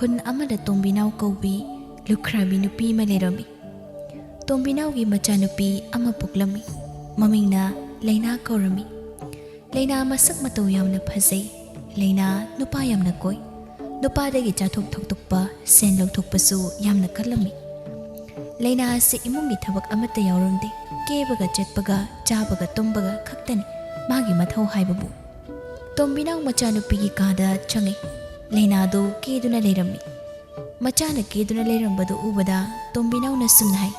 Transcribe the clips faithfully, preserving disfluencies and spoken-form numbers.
ꯈꯨꯟ ꯑꯃꯗ ꯇꯣꯝꯕꯤꯅꯥꯎ ꯀꯧꯕꯤ ꯂꯨꯈ꯭ꯔꯥꯕꯤ ꯅꯨꯄꯤ ꯑꯃ ꯂꯩꯔꯝꯃꯤ꯫ ꯇꯣꯝꯕꯤꯅꯥꯎꯒꯤ ꯃꯆꯥꯅꯨꯄꯤ ꯑꯃ ꯄꯣꯛꯂꯝꯃꯤ꯫ ꯃꯃꯤꯡꯅ ꯂꯩꯅꯥ ꯀꯧꯔꯝꯃꯤ꯫ ꯂꯩꯅꯥ ꯃꯁꯛ ꯃꯇꯧ ꯌꯥꯝꯅ ꯐꯖꯩ꯫ ꯂꯩꯅꯥ ꯅꯨꯄꯥ ꯌꯥꯝꯅ ꯀꯣꯏ꯫ ꯅꯨꯄꯥꯗꯒꯤ ꯆꯥꯊꯣꯛ ꯊꯛꯇꯣꯛꯄ, ꯁꯦꯟ ꯂꯧꯊꯣꯛꯄꯁꯨ ꯌꯥꯝꯅ ꯀꯜꯂꯝꯃꯤ꯫ ꯂꯩꯅꯥ ꯑꯁꯤ ꯏꯃꯨꯡꯒꯤ ꯊꯕꯛ ꯑꯃꯠꯇ ꯌꯥꯎꯔꯝꯗꯦ꯫ ꯀꯦꯕꯒ ꯆꯠꯄꯒ, ꯆꯥꯕꯒ ꯇꯨꯝꯕꯒ ꯈꯛꯇꯅꯤ ꯃꯥꯒꯤ ꯃꯊꯧ ꯍꯥꯏꯕꯕꯨ꯫ ꯇꯣꯝꯕꯤꯅꯥꯎ ꯃꯆꯥꯅꯨꯄꯤꯒꯤ ꯀꯥꯗ ꯆꯪꯉꯤ꯫ ꯂꯩꯅꯥꯗꯨ ꯀꯦꯗꯨꯅ ꯂꯩꯔꯝꯃꯤ꯫ ꯃꯆꯥꯅ ꯀꯦꯗꯨꯅ ꯂꯩꯔꯝꯕꯗꯨ ꯎꯕꯗ ꯇꯣꯝꯕꯤꯅꯥꯎꯅ ꯁꯨꯝꯅ ꯍꯥꯏ,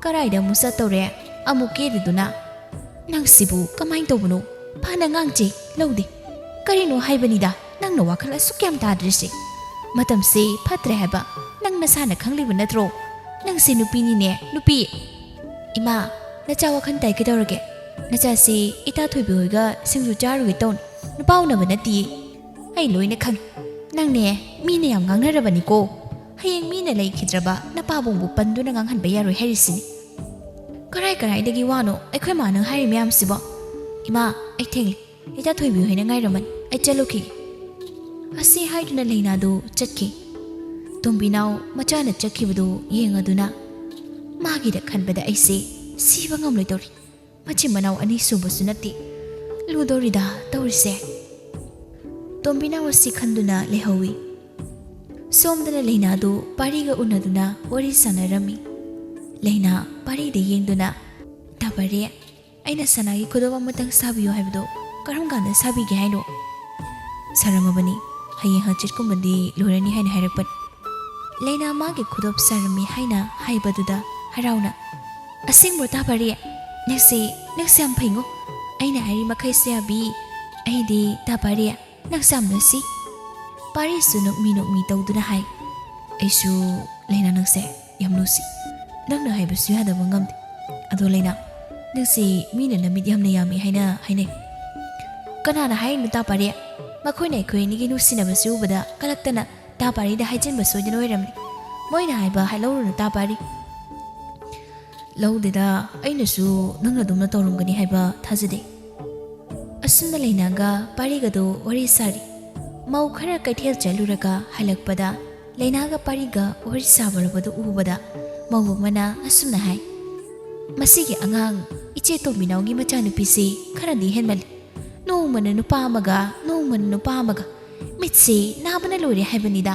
"ꯀꯔꯥꯏꯗ ꯑꯃꯨꯛ ꯆꯠꯇꯧꯔꯦ? ꯑꯃꯨꯛ ꯀꯦꯔꯤꯗꯨꯅ? ꯅꯪꯁꯤꯕꯨ ꯀꯃꯥꯏꯅ ꯇꯧꯕꯅꯣ? ꯐꯅ ꯉꯥꯡꯖꯦ, ꯂꯧꯗꯦ꯫ ꯀꯔꯤꯅꯣ ꯍꯥꯏꯕꯅꯤꯗ, ꯅꯪꯅ ꯋꯥꯈꯜ ꯑꯁꯨꯛ ꯌꯥꯝ ꯇꯥꯗ꯭ꯔꯤꯁꯦ? ꯃꯇꯝꯁꯦ ꯐꯠꯇ꯭ꯔꯦ ꯍꯥꯏꯕ ꯅꯪ ꯅꯁꯥꯅ ꯈꯪꯂꯤꯕ ꯅꯠꯇ꯭ꯔꯣ? ꯅꯪꯁꯦ ꯅꯨꯄꯤꯅꯤꯅꯦ, ꯅꯨꯄꯤ!" "ꯏꯃꯥ, ꯅꯆꯥ ꯋꯥꯈꯜ ꯇꯥꯏ ꯀꯩꯗꯧꯔꯒꯦ? ꯅꯆꯥꯁꯦ ꯏꯇꯥ ꯊꯣꯏꯕꯤ ꯍꯣꯏꯒ ꯁꯤꯡꯖꯨ ꯆꯥꯔꯨꯒꯦ ꯇꯧꯅꯤ꯫ ꯅꯨꯄꯥ ꯎꯅꯕ ꯅꯠꯇꯤꯌꯦ꯫ ꯑꯩ ꯂꯣꯏꯅ ꯈꯪꯉꯤ꯫ ꯅꯪꯅꯦ, ꯃꯤꯅ ꯌꯥꯝ ꯉꯥꯡꯅꯔꯕꯅꯤꯀꯣ꯫ ꯍꯌꯦꯡ ꯃꯤꯅ ꯂꯩꯈꯤꯗ꯭ꯔꯕ ꯅꯄꯥꯕꯨꯡꯕꯨ ꯄꯟꯗꯨꯅ ꯉꯥꯡꯍꯟꯕ ꯌꯥꯔꯣꯏ ꯍꯥꯏꯔꯤꯁꯤꯅꯤ꯫ ꯀꯔꯥꯏ ꯀꯔꯥꯏꯗꯒꯤ ꯋꯥꯅꯣ ꯑꯩꯈꯣꯏ ꯃꯥꯅ ꯍꯥꯏꯔꯤ ꯃꯌꯥꯝꯁꯤꯕꯣ? ꯏꯃꯥ, ꯑꯩ ꯊꯦꯡꯂꯦ꯫ ꯏꯇꯥ ꯊꯣꯏꯕꯤ ꯍꯣꯏꯅ ꯉꯥꯏꯔꯝꯃꯅꯤ꯫ ꯑꯩ ꯆꯠꯂꯨꯈꯤꯒꯦ꯫" ꯑꯁꯤ ꯍꯥꯏꯗꯨꯅ ꯂꯩꯅꯥꯗꯨ ꯆꯠꯈꯤ꯫ ꯇꯣꯝꯕꯤꯅꯥꯎ ꯃꯆꯥꯅ ꯆꯠꯈꯤꯕꯗꯨ ꯌꯦꯡꯉꯗꯨꯅ, "ꯃꯥꯒꯤꯗ ꯈꯟꯕꯗ ꯑꯩꯁꯦ ꯁꯤꯕ ꯉꯝꯂꯣꯏꯗꯧꯔꯤ꯫ ꯃꯆꯤꯟ ꯃꯅꯥꯎ ꯑꯅꯤ ꯁꯨꯕꯁꯨ ꯅꯠꯇꯦ꯫ ꯂꯨꯗꯧꯔꯤꯗ ꯇꯧꯔꯤꯁꯦ꯫" ꯇꯣꯝꯕꯤꯅꯥꯎ ꯑꯁꯤ ꯈꯟꯗꯨꯅ ꯂꯩꯍꯧꯏ꯫ ꯁꯣꯝꯗꯅ ꯂꯩꯅꯥꯗꯨ ꯄꯥꯔꯤꯒ ꯎꯅꯗꯨꯅ ꯋꯥꯔꯤ ꯁꯥꯟꯅꯔꯝꯃꯤ꯫ ꯂꯩꯅꯥ ꯄꯥꯔꯤꯗ ꯌꯦꯡꯗꯨꯅ, "ꯇꯥ ꯄꯥꯔꯤ, ꯑꯩꯅ ꯁꯅꯥꯒꯤ ꯈꯨꯗꯣꯞ ꯑꯃꯇꯪ ꯁꯥꯕꯤꯌꯨ ꯍꯥꯏꯕꯗꯣ ꯀꯔꯝ ꯀꯥꯟꯗ ꯁꯥꯕꯤꯒꯦ ꯍꯥꯏꯅꯣ?" "ꯁꯥꯔꯝꯃꯕꯅꯤ, ꯍꯌꯦꯡ ꯍꯪꯆꯤꯠꯀꯨꯝꯕꯗꯤ ꯂꯣꯏꯔꯅꯤ ꯍꯥꯏꯅ ꯍꯥꯏꯔꯛꯄꯅꯤ꯫" ꯂꯩꯅꯥ ꯃꯥꯒꯤ ꯈꯨꯗꯣꯞ ꯁꯥꯔꯝꯃꯤ ꯍꯥꯏꯅ ꯍꯥꯏꯕꯗꯨꯗ ꯍꯔꯥꯎꯅ, "ꯑꯁꯦꯡꯕ꯭ꯔꯣ ꯇꯥ ꯄꯥꯔꯤ? ꯅꯪꯁꯦ, ꯅꯪꯁꯦ ꯌꯥꯝ ꯐꯩꯉꯣ꯫ ꯑꯩꯅ ꯍꯥꯏꯔꯤ ꯃꯈꯩꯁꯦ ꯌꯥꯕꯤ꯫ ꯑꯩꯗꯤ ꯇꯥ ꯄꯥꯔꯤ, ꯅꯪꯁꯦ ꯌꯥꯝ ꯅꯨꯡꯁꯤ꯫" ꯄꯥꯔꯤꯁꯨ ꯅꯣꯛꯃꯤ ꯅꯣꯛꯃꯤ ꯇꯧꯗꯨꯅ ꯍꯥꯏ, "ꯑꯩꯁꯨ ꯂꯩꯅꯥ ꯅꯪꯁꯦ ꯌꯥꯝ ꯅꯨꯡꯁꯤ꯫ ꯅꯪꯅ ꯍꯥꯏꯕꯁꯨ ꯌꯥꯗꯕ ꯉꯝꯗꯦ꯫ ꯑꯗꯣ ꯂꯩꯅꯥ, ꯅꯪꯁꯦ ꯃꯤꯅ ꯅꯃꯤꯠ ꯌꯥꯝꯅ ꯌꯥꯝꯃꯤ ꯍꯥꯏꯅ ꯍꯥꯏꯅꯩ꯫ ꯀꯅꯥꯅ ꯍꯥꯏꯔꯤꯅꯣ ꯇꯥ ꯄꯥꯔꯤ? ꯃꯈꯣꯏꯅ ꯑꯩꯈꯣꯏ ꯑꯅꯤꯒꯤ ꯅꯨꯡꯁꯤꯅꯕꯁꯤ ꯎꯕꯗ ꯀꯂꯛꯇꯅ ꯇꯥ ꯄꯥꯔꯤꯗ ꯍꯥꯏꯖꯤꯟꯕ ꯁꯣꯏꯗꯅ ꯑꯣꯏꯔꯝꯅꯤ꯫ ꯃꯣꯏꯅ ꯍꯥꯏꯕ ꯍꯥꯏꯂꯧꯔꯨꯅꯨ ꯇꯥ ꯄꯥꯔꯤ꯫" "ꯂꯧꯗꯦꯗ, ꯑꯩꯅꯁꯨ ꯅꯪꯅ ꯑꯗꯨꯝꯅ ꯇꯧꯔꯝꯒꯅꯤ ꯍꯥꯏꯕ ꯊꯥꯖꯗꯦ꯫" ꯑꯁꯨꯝꯅ ꯂꯩꯅꯥꯒ ꯄꯥꯔꯤꯒꯗꯨ ꯋꯥꯔꯤ ꯁꯥꯔꯤ꯫ ꯃꯧ ꯈꯔ ꯀꯩꯊꯦꯜ ꯆꯠꯂꯨꯔꯒ ꯍꯜꯂꯛꯄꯗ ꯂꯩꯅꯥꯒ ꯄꯥꯔꯤꯒ ꯋꯥꯔꯤ ꯁꯥꯕ ꯂꯣꯏꯕꯗꯨ ꯎꯕꯗ ꯃꯧ ꯑꯃꯅ ꯑꯁꯨꯝꯅ ꯍꯥꯏ, "ꯃꯁꯤꯒꯤ ꯑꯉꯥꯡ ꯏꯆꯦ ꯇꯣꯝꯕꯤꯅꯥꯎꯒꯤ ꯃꯆꯥꯅꯨꯄꯤꯁꯤ ꯈꯔꯗꯤ ꯍꯦꯟꯃꯜꯂꯤ꯫ ꯅꯣꯡꯃꯅ ꯅꯨꯄꯥ ꯑꯃꯒ, ꯅꯣꯡꯃꯅ ꯅꯨꯄꯥ ꯑꯃꯒ꯫ ꯃꯤꯠꯁꯤ ꯅꯥꯕꯅ ꯂꯣꯏꯔꯦ ꯍꯥꯏꯕꯅꯤꯗ꯫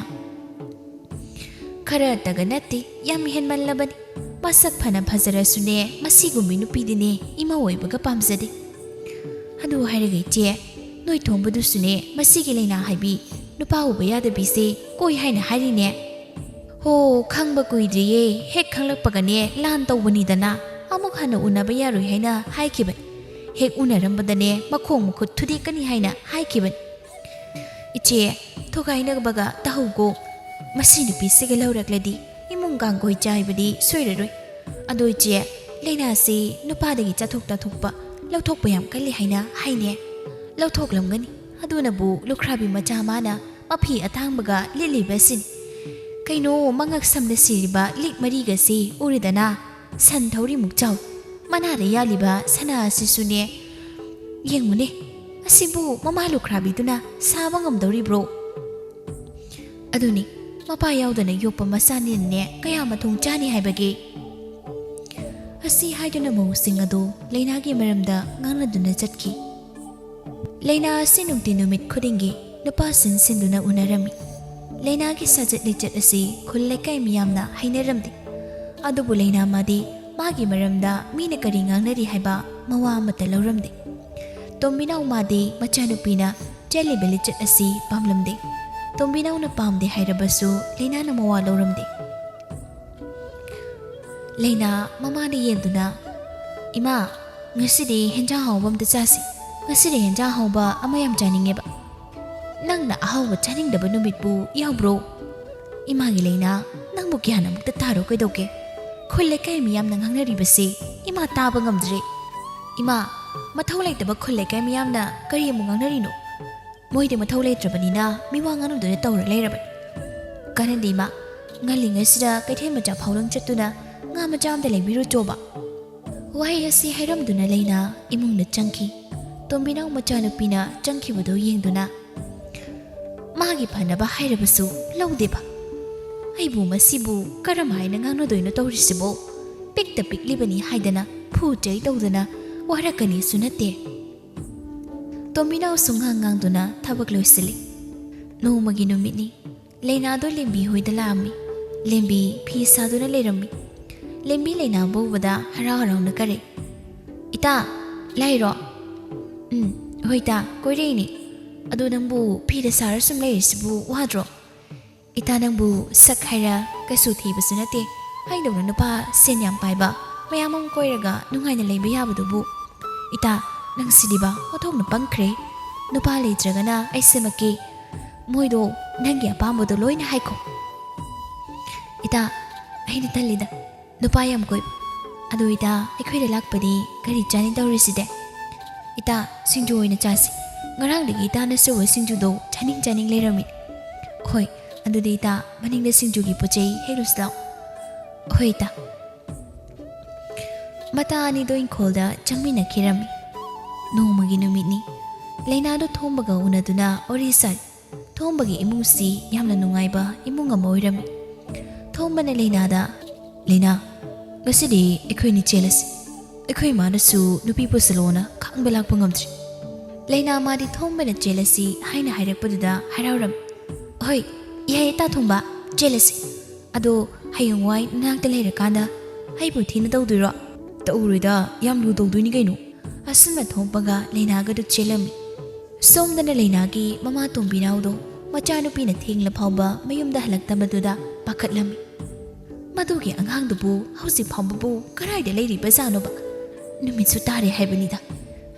ꯈꯔꯇꯒ ꯅꯠꯇꯦ, ꯌꯥꯝ ꯍꯦꯟꯃꯜꯂꯕꯅꯤ꯫ ꯃꯁꯛ ꯐꯅ ꯐꯖꯔꯁꯨꯅꯦ, ꯃꯁꯤꯒꯨꯝꯕꯤ ꯅꯨꯄꯤꯗꯤꯅꯦ ꯏꯃꯧ ꯑꯣꯏꯕꯒ ꯄꯥꯝꯖꯗꯦ꯫ ꯑꯗꯨ ꯍꯥꯏꯔꯒ ꯏꯆꯦ, ꯅꯣꯏ ꯊꯣꯡꯕꯗꯨꯁꯨꯅꯦ ꯃꯁꯤꯒꯤ ꯂꯩꯅꯥ ꯍꯥꯏꯕꯤ ꯅꯨꯄꯥ ꯎꯕ ꯌꯥꯗꯕꯤꯁꯦ ꯀꯣꯏ ꯍꯥꯏꯅ ꯍꯥꯏꯔꯤꯅꯦ꯫ ꯍꯣ, ꯈꯪꯕ ꯀꯨꯏꯗ꯭ꯔꯤꯌꯦ, ꯍꯦꯛ ꯈꯪꯂꯛꯄꯒꯅꯦ ꯂꯥꯟ ꯇꯧꯕꯅꯤꯗꯅ꯫ ꯑꯃꯨꯛ ꯍꯟꯅ ꯎꯅꯕ ꯌꯥꯔꯣꯏ ꯍꯥꯏꯅ ꯍꯥꯏꯈꯤꯕꯅꯤ꯫ ꯍꯦꯛ ꯎꯅꯔꯝꯕꯗꯅꯦ ꯃꯈꯣꯡ ꯃꯈꯨꯠ ꯊꯨꯗꯦꯛꯀꯅꯤ ꯍꯥꯏꯅ ꯍꯥꯏꯈꯤꯕꯅꯤ꯫ ꯏꯆꯦ, ꯊꯨꯒꯥꯏꯅꯕꯒ ꯇꯧꯍꯧꯀꯣ꯫ ꯃꯁꯤ ꯅꯨꯄꯤꯁꯤꯒ ꯂꯧꯔꯛꯂꯗꯤ ꯏꯃꯨꯡ ꯀꯥꯡꯒꯣꯏ ꯆꯥꯏꯕꯗꯤ ꯁꯣꯏꯔꯔꯣꯏ꯫ ꯑꯗꯣ ꯏꯆꯦ, ꯂꯩꯅꯥꯁꯤ ꯅꯨꯄꯥꯗꯒꯤ ꯆꯥꯊꯣꯛ ꯇꯥꯊꯣꯛꯄ, ꯂꯧꯊꯣꯛꯄ ꯌꯥꯝ ꯀꯜꯂꯤ ꯍꯥꯏꯅ ꯍꯥꯏꯅꯦ꯫ ꯂꯧꯊꯣꯛꯂꯝꯒꯅꯤ꯫ ꯑꯗꯨꯅꯕꯨ ꯂꯨꯈ꯭ꯔꯥꯕꯤ ꯃꯆꯥ ꯃꯥꯅ ꯃꯐꯤ ꯑꯇꯥꯡꯕꯒ ꯂꯤꯠꯂꯤꯕ ꯑꯁꯤꯅꯤ꯫ ꯀꯩꯅꯣ, ꯃꯉꯛ ꯁꯝꯗ ꯁꯤꯔꯤꯕ ꯂꯤꯛ ꯃꯔꯤꯒꯁꯤ ꯎꯔꯤꯗꯅ? ꯁꯟ ꯊꯧꯔꯤꯃꯨꯛ ꯆꯥꯎꯏ꯫ ꯃꯅꯥꯗ ꯌꯥꯜꯂꯤꯕ ꯁꯅꯥ ꯑꯁꯤꯁꯨꯅꯦ꯫ ꯌꯦꯡꯉꯨꯅꯦ, ꯑꯁꯤꯕꯨ ꯃꯃꯥ ꯂꯨꯈ꯭ꯔꯥꯕꯤꯗꯨꯅ ꯁꯥꯕ ꯉꯝꯗꯧꯔꯤꯕ꯭ꯔꯣ? ꯑꯗꯨꯅꯤ, ꯃꯄꯥ ꯌꯥꯎꯗꯅ ꯌꯣꯛꯄ ꯃꯆꯥꯅꯤꯅꯅꯦ ꯀꯌꯥ ꯃꯊꯣꯡ ꯆꯥꯅꯤ ꯍꯥꯏꯕꯒꯦ?" ꯑꯁꯤ ꯍꯥꯏꯗꯨꯅ ꯃꯧꯁꯤꯡ ꯑꯗꯨ ꯂꯩꯅꯥꯒꯤ ꯃꯔꯝꯗ ꯉꯥꯡꯅꯗꯨꯅ ꯆꯠꯈꯤ꯫ ꯂꯩꯅꯥ ꯑꯁꯤ ꯅꯨꯡꯇꯤ ꯅꯨꯃꯤꯠ ꯈꯨꯗꯤꯡꯒꯤ ꯅꯨꯄꯥ ꯁꯤꯟ ꯁꯤꯟꯗꯨꯅ ꯎꯅꯔꯝꯃꯤ꯫ ꯂꯩꯅꯥꯒꯤ ꯁꯥꯖꯠ ꯂꯤꯆꯠ ꯑꯁꯤ ꯈꯨꯜ ꯂꯩꯀꯥꯏ ꯃꯤꯌꯥꯝꯅ ꯍꯩꯅꯔꯝꯗꯦ꯫ ꯑꯗꯨꯕꯨ ꯂꯩꯅꯥ ꯃꯥꯗꯤ ꯃꯥꯒꯤ ꯃꯔꯝꯗ ꯃꯤꯅ ꯀꯔꯤ ꯉꯥꯡꯅꯔꯤ ꯍꯥꯏꯕ ꯃꯋꯥ ꯑꯃꯠꯇ ꯂꯧꯔꯝꯗꯦ꯫ ꯇꯣꯝꯕꯤꯅꯥꯎ ꯃꯥꯗꯤ ꯃꯆꯥꯅꯨꯄꯤꯅ ꯆꯦꯜꯂꯤꯕ ꯂꯤꯆꯠ ꯑꯁꯤ ꯄꯥꯝꯂꯝꯗꯦ꯫ ꯇꯣꯝꯕꯤꯅꯥꯎꯅ ꯄꯥꯝꯗꯦ ꯍꯥꯏꯔꯕꯁꯨ ꯂꯩꯅꯥꯅ ꯃꯋꯥ ꯂꯧꯔꯝꯗꯦ꯫ ꯂꯩꯅꯥ ꯃꯃꯥꯗ ꯌꯦꯡꯗꯨꯅ, "ꯏꯃꯥ, ꯉꯁꯤꯗꯤ ꯍꯦꯟꯖꯥꯡ ꯑꯍꯥꯎꯕ ꯑꯝꯇ ꯆꯥꯁꯤ꯫ ꯉꯁꯤꯗꯤ ꯍꯦꯟꯖꯥꯡ ꯑꯍꯥꯎꯕ ꯑꯃ ꯌꯥꯝ ꯆꯥꯅꯤꯡꯉꯦꯕ꯫ ꯅꯪꯅ ꯑꯍꯥꯎꯕ ꯆꯥꯅꯤꯡꯗꯕ ꯅꯨꯃꯤꯠꯄꯨ ꯌꯥꯎꯕ꯭ꯔꯣ?" "ꯏꯃꯥꯒꯤ ꯂꯩꯅꯥ, ꯅꯪꯕꯨ ꯒ꯭ꯌꯥꯟ ꯑꯃꯨꯛꯇ ꯇꯥꯔꯣ ꯀꯩꯗꯧꯒꯦ? ꯈꯨꯜ ꯂꯩꯀꯥꯏ ꯃꯤꯌꯥꯝꯅ ꯉꯥꯡꯅꯔꯤꯕꯁꯤ ꯏꯃꯥ ꯇꯥꯕ ꯉꯝꯗ꯭ꯔꯦ꯫ ꯏꯃꯥ, ꯃꯊꯧ ꯂꯩꯇꯕ ꯈꯨꯜ ꯂꯩꯀꯥꯏ ꯃꯤꯌꯥꯝꯅ ꯀꯔꯤ ꯑꯃꯨꯛ ꯉꯥꯡꯅꯔꯤꯅꯣ? ꯃꯣꯏꯗꯤ ꯃꯊꯧ ꯂꯩꯇ꯭ꯔꯕꯅꯤꯅ ꯃꯤꯋꯥ ꯉꯥꯡꯅꯗꯨꯅ ꯇꯧꯔ ꯂꯩꯔꯕꯅꯤ꯫ ꯀꯥꯟꯅꯗꯦ ꯏꯃꯥ, ꯉꯜꯂꯤꯉꯩꯁꯤꯗ ꯀꯩꯊꯦꯜ ꯃꯆꯥ ꯐꯥꯎꯗꯪ ꯆꯠꯇꯨꯅ ꯉꯥ ꯃꯆꯥ ꯑꯝꯇ ꯂꯩꯕꯤꯔꯨꯆꯣꯕ꯫" ꯋꯥꯍꯩ ꯑꯁꯤ ꯍꯥꯏꯔꯝꯗꯨꯅ ꯂꯩꯅꯥ ꯏꯃꯨꯡꯗ ꯆꯪꯈꯤ꯫ ꯇꯣꯝꯕꯤꯅꯥꯎ ꯃꯆꯥꯅꯨꯄꯤꯅ ꯆꯪꯈꯤꯕꯗꯨ ꯌꯦꯡꯗꯨꯅ, ꯃꯥꯒꯤ ꯐꯅꯕ ꯍꯥꯏꯔꯕꯁꯨ ꯂꯧꯗꯦꯕ꯫ ꯑꯩꯕꯨ ꯃꯁꯤꯕꯨ ꯀꯔꯝ ꯍꯥꯏꯅ ꯉꯥꯡꯅꯗꯣꯏꯅꯣ ꯇꯧꯔꯤꯁꯤꯕꯣ? ꯄꯤꯛꯇ ꯄꯤꯛꯂꯤꯕꯅꯤ ꯍꯥꯏꯗꯅ ꯐꯨ ꯆꯩ ꯇꯧꯗꯅ ꯋꯥꯔꯛꯀꯅꯤꯁꯨ ꯅꯠꯇꯦ꯫ ꯇꯣꯝꯕꯤꯅꯥꯎꯁꯨ ꯉꯥꯡ ꯉꯥꯡꯗꯨꯅ ꯊꯕꯛ ꯂꯣꯏꯁꯤꯜꯂꯤ꯫ ꯅꯣꯡꯃꯒꯤ ꯅꯨꯃꯤꯠꯅꯤ꯫ ꯂꯩꯅꯥꯗꯣ ꯂꯦꯝꯕꯤ ꯍꯣꯏꯗ ꯂꯥꯛꯑꯝꯃꯤ꯫ ꯂꯦꯝꯕꯤ ꯐꯤ ꯁꯥꯗꯨꯅ ꯂꯩꯔꯝꯃꯤ꯫ ꯂꯦꯝꯕꯤ ꯂꯩꯅꯥꯕꯨ ꯎꯕꯗ ꯍꯔꯥꯎ ꯍꯔꯥꯎꯅ ꯀꯔꯩ꯫ "ꯏꯇꯥ, ꯂꯥꯛꯏꯔꯣ?" "ꯎꯝ, ꯍꯣꯏ ꯏꯇꯥ, ꯀꯣꯏꯔꯛꯏꯅꯦ꯫ ꯑꯗꯣ ꯅꯪꯕꯨ ꯐꯤꯗ ꯁꯥꯔ ꯁꯨꯝ ꯂꯩꯔꯤꯁꯤꯕꯨ ꯋꯥꯗ꯭ꯔꯣ?" "ꯏꯇꯥ, ꯅꯪꯕꯨ ꯁꯛ ꯍꯥꯏꯔ ꯀꯩꯁꯨ ꯊꯤꯕꯁꯨ ꯅꯠꯇꯦ꯫ ꯑꯩꯗꯧꯅ ꯅꯨꯄꯥ ꯁꯦꯟ ꯌꯥꯝ ꯄꯥꯏꯕ ꯃꯌꯥꯝ ꯑꯃ ꯀꯣꯏꯔꯒ ꯅꯨꯡꯉꯥꯏꯅ ꯂꯩꯕ ꯌꯥꯕꯗꯨꯕꯨ꯫ ꯏꯇꯥ, ꯅꯪ ꯁꯤꯗꯤꯕ ꯑꯣꯟꯊꯣꯛꯅ ꯄꯪꯈ꯭ꯔꯦ꯫ ꯅꯨꯄꯥ ꯂꯩꯇ꯭ꯔꯒꯅ ꯑꯩ ꯁꯦꯝꯃꯛꯀꯦ꯫ ꯃꯣꯏꯗꯣ ꯅꯪꯒꯤ ꯑꯄꯥꯝꯕꯗꯣ ꯂꯣꯏꯅ ꯍꯥꯏꯈꯣ꯫" "ꯏꯇꯥ, ꯑꯩꯅ ꯇꯜꯂꯤꯗ ꯅꯨꯄꯥ ꯌꯥꯝ ꯀꯣꯏꯕ꯫ ꯑꯗꯣ ꯏꯇꯥ, ꯑꯩꯈꯣꯏꯗ ꯂꯥꯛꯄꯗꯤ ꯀꯔꯤ ꯆꯥꯅꯤꯡ ꯇꯧꯔꯤꯁꯤꯗꯤ? ꯏꯇꯥ, ꯁꯤꯡꯖꯨ ꯑꯣꯏꯅ ꯆꯥꯁꯤ꯫ ꯉꯔꯥꯡꯗꯒꯤ ꯏꯇꯥꯅ ꯁꯨꯕ ꯁꯤꯡꯖꯨꯗꯣ ꯆꯥꯅꯤꯡ ꯆꯥꯅꯤꯡ ꯂꯩꯔꯝꯃꯤ꯫ ꯍꯣꯏ, ꯑꯗꯨꯗꯤ ꯏꯇꯥ, ꯃꯅꯤꯡꯗ ꯁꯤꯡꯖꯨꯒꯤ ꯄꯣꯠ ꯆꯩ ꯍꯦꯛꯂꯨꯁꯤ ꯂꯥꯛꯑꯣ꯫" "ꯍꯣꯏ ꯏꯇꯥ꯫" ꯃꯇꯥ ꯑꯅꯤꯗꯣ ꯏꯪꯈꯣꯜꯗ ꯆꯪꯃꯤꯟꯅꯈꯤꯔꯝꯃꯤ꯫ ꯅꯣꯡꯃꯒꯤ ꯅꯨꯃꯤꯠꯅꯤ꯫ ꯂꯩꯅꯥꯗꯣ ꯊꯣꯝꯕꯒ ꯎꯅꯗꯨꯅ ꯋꯥꯔꯤ ꯁꯥꯏ꯫ ꯊꯣꯝꯕꯒꯤ ꯏꯃꯨꯡꯁꯤ ꯌꯥꯝꯅ ꯅꯨꯡꯉꯥꯏꯕ ꯏꯃꯨꯡ ꯑꯃ ꯑꯣꯏꯔꯝꯃꯤ꯫ ꯊꯣꯝꯕꯅ ꯂꯩꯅꯥꯗ, "ꯂꯩꯅꯥ, ꯉꯁꯤꯗꯤ ꯑꯩꯈꯣꯏꯅꯤ ꯆꯦꯜꯂꯁꯤ꯫ ꯑꯩꯈꯣꯏ ꯏꯃꯥꯅꯁꯨ ꯅꯨꯄꯤ ꯄꯨꯁꯤꯜꯂꯣꯅ ꯈꯥꯡꯕ ꯂꯥꯛꯄ ꯉꯝꯗ꯭ꯔꯤ꯫" ꯂꯩꯅꯥ ꯃꯥꯗꯤ ꯊꯣꯝꯕꯅ ꯆꯦꯜꯂꯁꯤ ꯍꯥꯏꯅ ꯍꯥꯏꯔꯛꯄꯗꯨꯗ ꯍꯔꯥꯎꯔꯝꯃꯤ꯫ "ꯍꯣꯏ, ꯌꯥꯏꯌꯦ ꯏꯇꯥ ꯊꯣꯝꯕ, ꯆꯦꯜꯂꯁꯤ꯫ ꯑꯗꯣ ꯍꯌꯦꯡꯋꯥꯏ ꯅꯅꯥꯛꯇ ꯂꯩꯔꯀꯥꯟꯗ ꯑꯩꯕꯨ ꯊꯤꯅ ꯇꯧꯗꯣꯏꯔꯣ?" "ꯇꯧꯔꯣꯏꯗ, ꯌꯥꯝ ꯂꯨ ꯇꯧꯗꯣꯏꯅꯤ ꯀꯩꯅꯣ꯫" ꯑꯁꯨꯝꯅ ꯊꯣꯝꯕꯒ ꯂꯩꯅꯥꯒꯗꯨ ꯆꯦꯜꯂꯝꯃꯤ꯫ ꯁꯣꯝꯗꯅ ꯂꯩꯅꯥꯒꯤ ꯃꯃꯥ ꯇꯣꯝꯕꯤꯅꯥꯎꯗꯣ ꯃꯆꯥꯅꯨꯄꯤꯅ ꯊꯦꯡꯂ ꯐꯥꯎꯕ ꯃꯌꯨꯝꯗ ꯍꯜꯂꯛꯇꯕꯗꯨꯗ ꯄꯥꯈꯠꯂꯝꯃꯤ꯫ "ꯃꯗꯨꯒꯤ ꯑꯉꯥꯡꯗꯨꯕꯨ ꯍꯧꯖꯤꯛ ꯐꯥꯎꯕꯕꯨ ꯀꯗꯥꯏꯗ ꯂꯩꯔꯤꯕꯖꯥꯠꯅꯣꯕ? ꯅꯨꯃꯤꯠꯁꯨ ꯇꯥꯔꯦ ꯍꯥꯏꯕꯅꯤꯗ꯫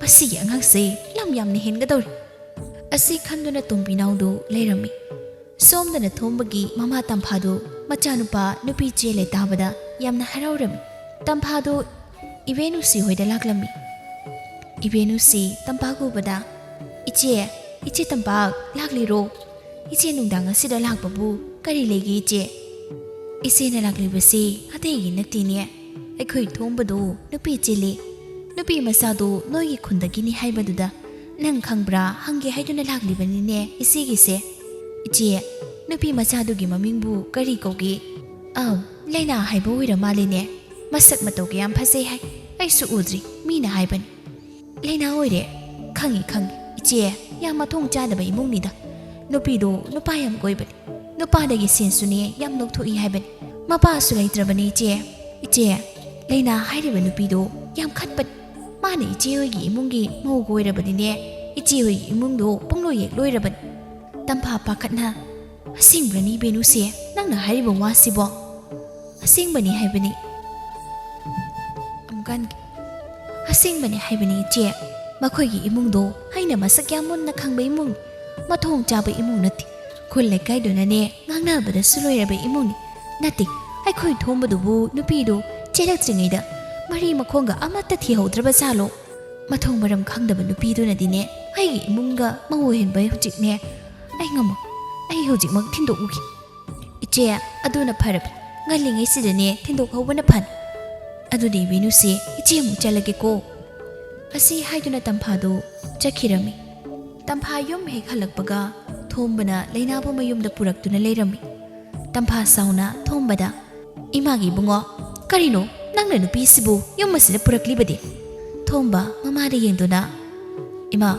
ꯃꯁꯤꯒꯤ ꯑꯉꯥꯡꯁꯦ ꯂꯝ ꯌꯥꯝꯅ ꯍꯦꯟꯒꯗꯧꯔꯤ꯫" ꯑꯁꯤ ꯈꯟꯗꯨꯅ ꯇꯣꯝꯕꯤꯅꯥꯎꯗꯨ ꯂꯩꯔꯝꯃꯤ꯫ ꯁꯣꯝꯗꯅ ꯊꯣꯝꯕꯒꯤ ꯃꯃꯥ ꯇꯝꯐꯥꯗꯨ ꯃꯆꯥꯅꯨꯄꯥ ꯅꯨꯄꯤ ꯆꯦꯜꯂꯦ ꯇꯥꯕꯗ ꯌꯥꯝꯅ ꯍꯔꯥꯎꯔꯝꯃꯤ꯫ ꯇꯝꯐꯥꯗꯨ ꯏꯕꯦꯅꯨꯁꯤ ꯍꯣꯏꯗ ꯂꯥꯛꯂꯝꯃꯤ꯫ ꯏꯕꯦꯅꯨꯁꯤ ꯇꯝꯐꯥ ꯎꯕꯗ, "ꯏꯆꯦ, ꯏꯆꯦ ꯇꯝꯐꯥ, ꯂꯥꯛꯂꯤꯔꯣ? ꯏꯆꯦ ꯅꯨꯡꯗꯥꯡ ꯑꯁꯤꯗ ꯂꯥꯛꯄꯕꯨ ꯀꯔꯤ ꯂꯩꯒꯦ ꯏꯆꯦ?" "ꯏꯆꯦꯅ ꯂꯥꯛꯂꯤꯕꯁꯤ ꯑꯇꯩꯒꯤ ꯅꯠꯇꯦꯅꯦ, ꯑꯩꯈꯣꯏ ꯊꯣꯝꯕꯗꯨ ꯅꯨꯄꯤ ꯆꯦꯜꯂꯦ꯫ ꯅꯨꯄꯤ ꯃꯆꯥꯗꯨ ꯅꯣꯏꯒꯤ ꯈꯨꯟꯗꯒꯤꯅꯤ ꯍꯥꯏꯕꯗꯨꯗ ꯅꯪ ꯈꯪꯕ꯭ꯔꯥ ꯍꯪꯒꯦ ꯍꯥꯏꯗꯨꯅ ꯂꯥꯛꯂꯤꯕꯅꯤꯅꯦ ꯏꯆꯦꯒꯤꯁꯦ꯫" "ꯏꯆꯦ, "ꯅꯨꯄꯤ ꯃꯆꯥꯗꯨꯒꯤ ꯃꯃꯤꯡꯕꯨ ꯀꯔꯤ ꯀꯧꯒꯦ?" "ꯑꯥ, ꯂꯩꯅꯥ ꯍꯥꯏꯕ ꯑꯣꯏꯔ ꯃꯥꯜꯂꯦꯅꯦ꯫ ꯃꯁꯛ ꯃꯇꯧꯒ ꯌꯥꯝ ꯐꯖꯩ ꯍꯥꯏ꯫ ꯑꯩꯁꯨ ꯎꯗ꯭ꯔꯤ, ꯃꯤꯅ ꯍꯥꯏꯕꯅꯤ꯫" "ꯂꯩꯅꯥ ꯑꯣꯏꯔꯦ? ꯈꯪꯉꯤ, ꯈꯪꯉꯤ ꯏꯆꯦ, ꯌꯥꯝ ꯃꯊꯣꯡ ꯆꯥꯗꯕ ꯏꯃꯨꯡꯅꯤꯗ꯫ ꯅꯨꯄꯤꯗꯣ ꯅꯨꯄꯥ ꯌꯥꯝ ꯀꯣꯏꯕꯅꯤ, ꯅꯨꯄꯥꯗꯒꯤ ꯁꯦꯟꯁꯨꯅꯦ ꯌꯥꯝ ꯂꯧꯊꯣꯛꯏ ꯍꯥꯏꯕꯅꯤ꯫ ꯃꯄꯥꯁꯨ ꯂꯩꯇ꯭ꯔꯕꯅꯤ ꯏꯆꯦ꯫ ꯏꯆꯦ, ꯂꯩꯅꯥ ꯍꯥꯏꯔꯤꯕ ꯅꯨꯄꯤꯗꯣ ꯌꯥꯝ ꯈꯠꯄꯅꯤ꯫ ꯃꯥꯅ ꯏꯆꯦ ꯍꯣꯏꯒꯤ ꯏꯃꯨꯡꯒꯤ ꯃꯧꯒ ꯑꯣꯏꯔꯕꯗꯤꯅꯦ, ꯏꯆꯦ ꯍꯣꯏꯒꯤ ꯏꯃꯨꯡꯗꯣ ꯄꯨꯡꯂꯣꯏ ꯍꯦꯛ ꯂꯣꯏꯔꯕꯅꯤ꯫" ꯇꯝꯐꯥ ꯄꯥꯈꯠꯅ, "ꯑꯁꯦꯡꯕ꯭ꯔꯅꯤ ꯕꯦꯅꯨꯁꯦ, ꯅꯪꯅ ꯍꯥꯏꯔꯤꯕ ꯋꯥꯁꯤꯕꯣ?" "ꯑꯁꯦꯡꯕꯅꯤ ꯍꯥꯏꯕꯅꯤ꯫" ꯑꯃꯨꯛꯀ ꯍꯟꯒꯦ꯫ "ꯑꯁꯦꯡꯕꯅꯤ ꯍꯥꯏꯕꯅꯤ ꯏꯆꯦ꯫ ꯃꯈꯣꯏꯒꯤ ꯏꯃꯨꯡꯗꯣ ꯑꯩꯅ ꯃꯁꯛ ꯌꯥꯝ ꯃꯨꯟꯅ ꯈꯪꯕ ꯏꯃꯨꯡꯅꯤ꯫ ꯃꯊꯣꯡ ꯆꯥꯕ ꯏꯃꯨꯡ ꯅꯠꯇꯦ꯫ ꯈꯨꯜ ꯂꯩꯀꯥꯏꯗꯨꯅꯅꯦ ꯉꯥꯡꯅꯕꯗꯁꯨ ꯂꯣꯏꯔꯕ ꯏꯃꯨꯡꯅꯤ꯫ ꯅꯠꯇꯦ, ꯑꯩꯈꯣꯏ ꯊꯣꯝꯕꯗꯨꯕꯨ ꯅꯨꯄꯤꯗꯨ ꯆꯦꯜꯂꯛꯇ꯭ꯔꯤꯉꯩꯗ ꯃꯔꯤ ꯃꯈꯣꯡꯒ ꯑꯃꯠꯇ ꯊꯤꯍꯧꯗ꯭ꯔꯕ ꯖꯥꯠꯂꯣ? ꯃꯊꯣꯡ ꯃꯔꯝ ꯈꯪꯗꯕ ꯅꯨꯄꯤꯗꯨꯅꯗꯤꯅꯦ ꯑꯩꯒꯤ ꯏꯃꯨꯡꯒ ꯃꯧ ꯑꯣꯏꯍꯟꯕ ꯍꯧꯖꯤꯛꯅꯦ꯫ ꯑꯩ ꯉꯝꯃꯣꯏ꯫ ꯑꯩ ꯍꯧꯖꯤꯛꯃꯛ ꯊꯤꯟꯗꯣꯛꯎꯒꯦ꯫" "ꯏꯆꯦ, ꯑꯗꯨꯅ ꯐꯔꯕꯅꯤ꯫ ꯉꯜꯂꯤꯉꯩꯁꯤꯗꯅꯦ ꯊꯤꯟꯗꯣꯛꯍꯧꯕꯅ ꯐꯅꯤ꯫ ꯑꯗꯨꯗꯤ ꯕꯦꯅꯨꯁꯦ, ꯏꯆꯦ ꯑꯃꯨꯛ ꯆꯠꯂꯒꯦꯀꯣ꯫" ꯑꯁꯤ ꯍꯥꯏꯗꯨꯅ ꯇꯝꯐꯥꯗꯨ ꯆꯠꯈꯤꯔꯝꯃꯤ꯫ ꯇꯝꯐꯥ ꯌꯨꯝ ꯍꯦꯛ ꯍꯜꯂꯛꯄꯒ ꯊꯣꯝꯕꯅ ꯂꯩꯅꯥꯕꯨ ꯃꯌꯨꯝꯗ ꯄꯨꯔꯛꯇꯨꯅ ꯂꯩꯔꯝꯃꯤ꯫ ꯇꯝꯐꯥ ꯁꯥꯎꯅ ꯊꯣꯝꯕꯗ, "ꯏꯃꯥꯒꯤ ꯏꯕꯨꯡꯉꯣ, ꯀꯔꯤꯅꯣ ꯅꯪꯅ ꯅꯨꯄꯤꯁꯤꯕꯨ ꯌꯨꯝ ꯑꯁꯤꯗ ꯄꯨꯔꯛꯂꯤꯕꯗꯤ?" ꯊꯣꯝꯕ ꯃꯃꯥꯗ ꯌꯦꯡꯗꯨꯅ, "ꯏꯃꯥ,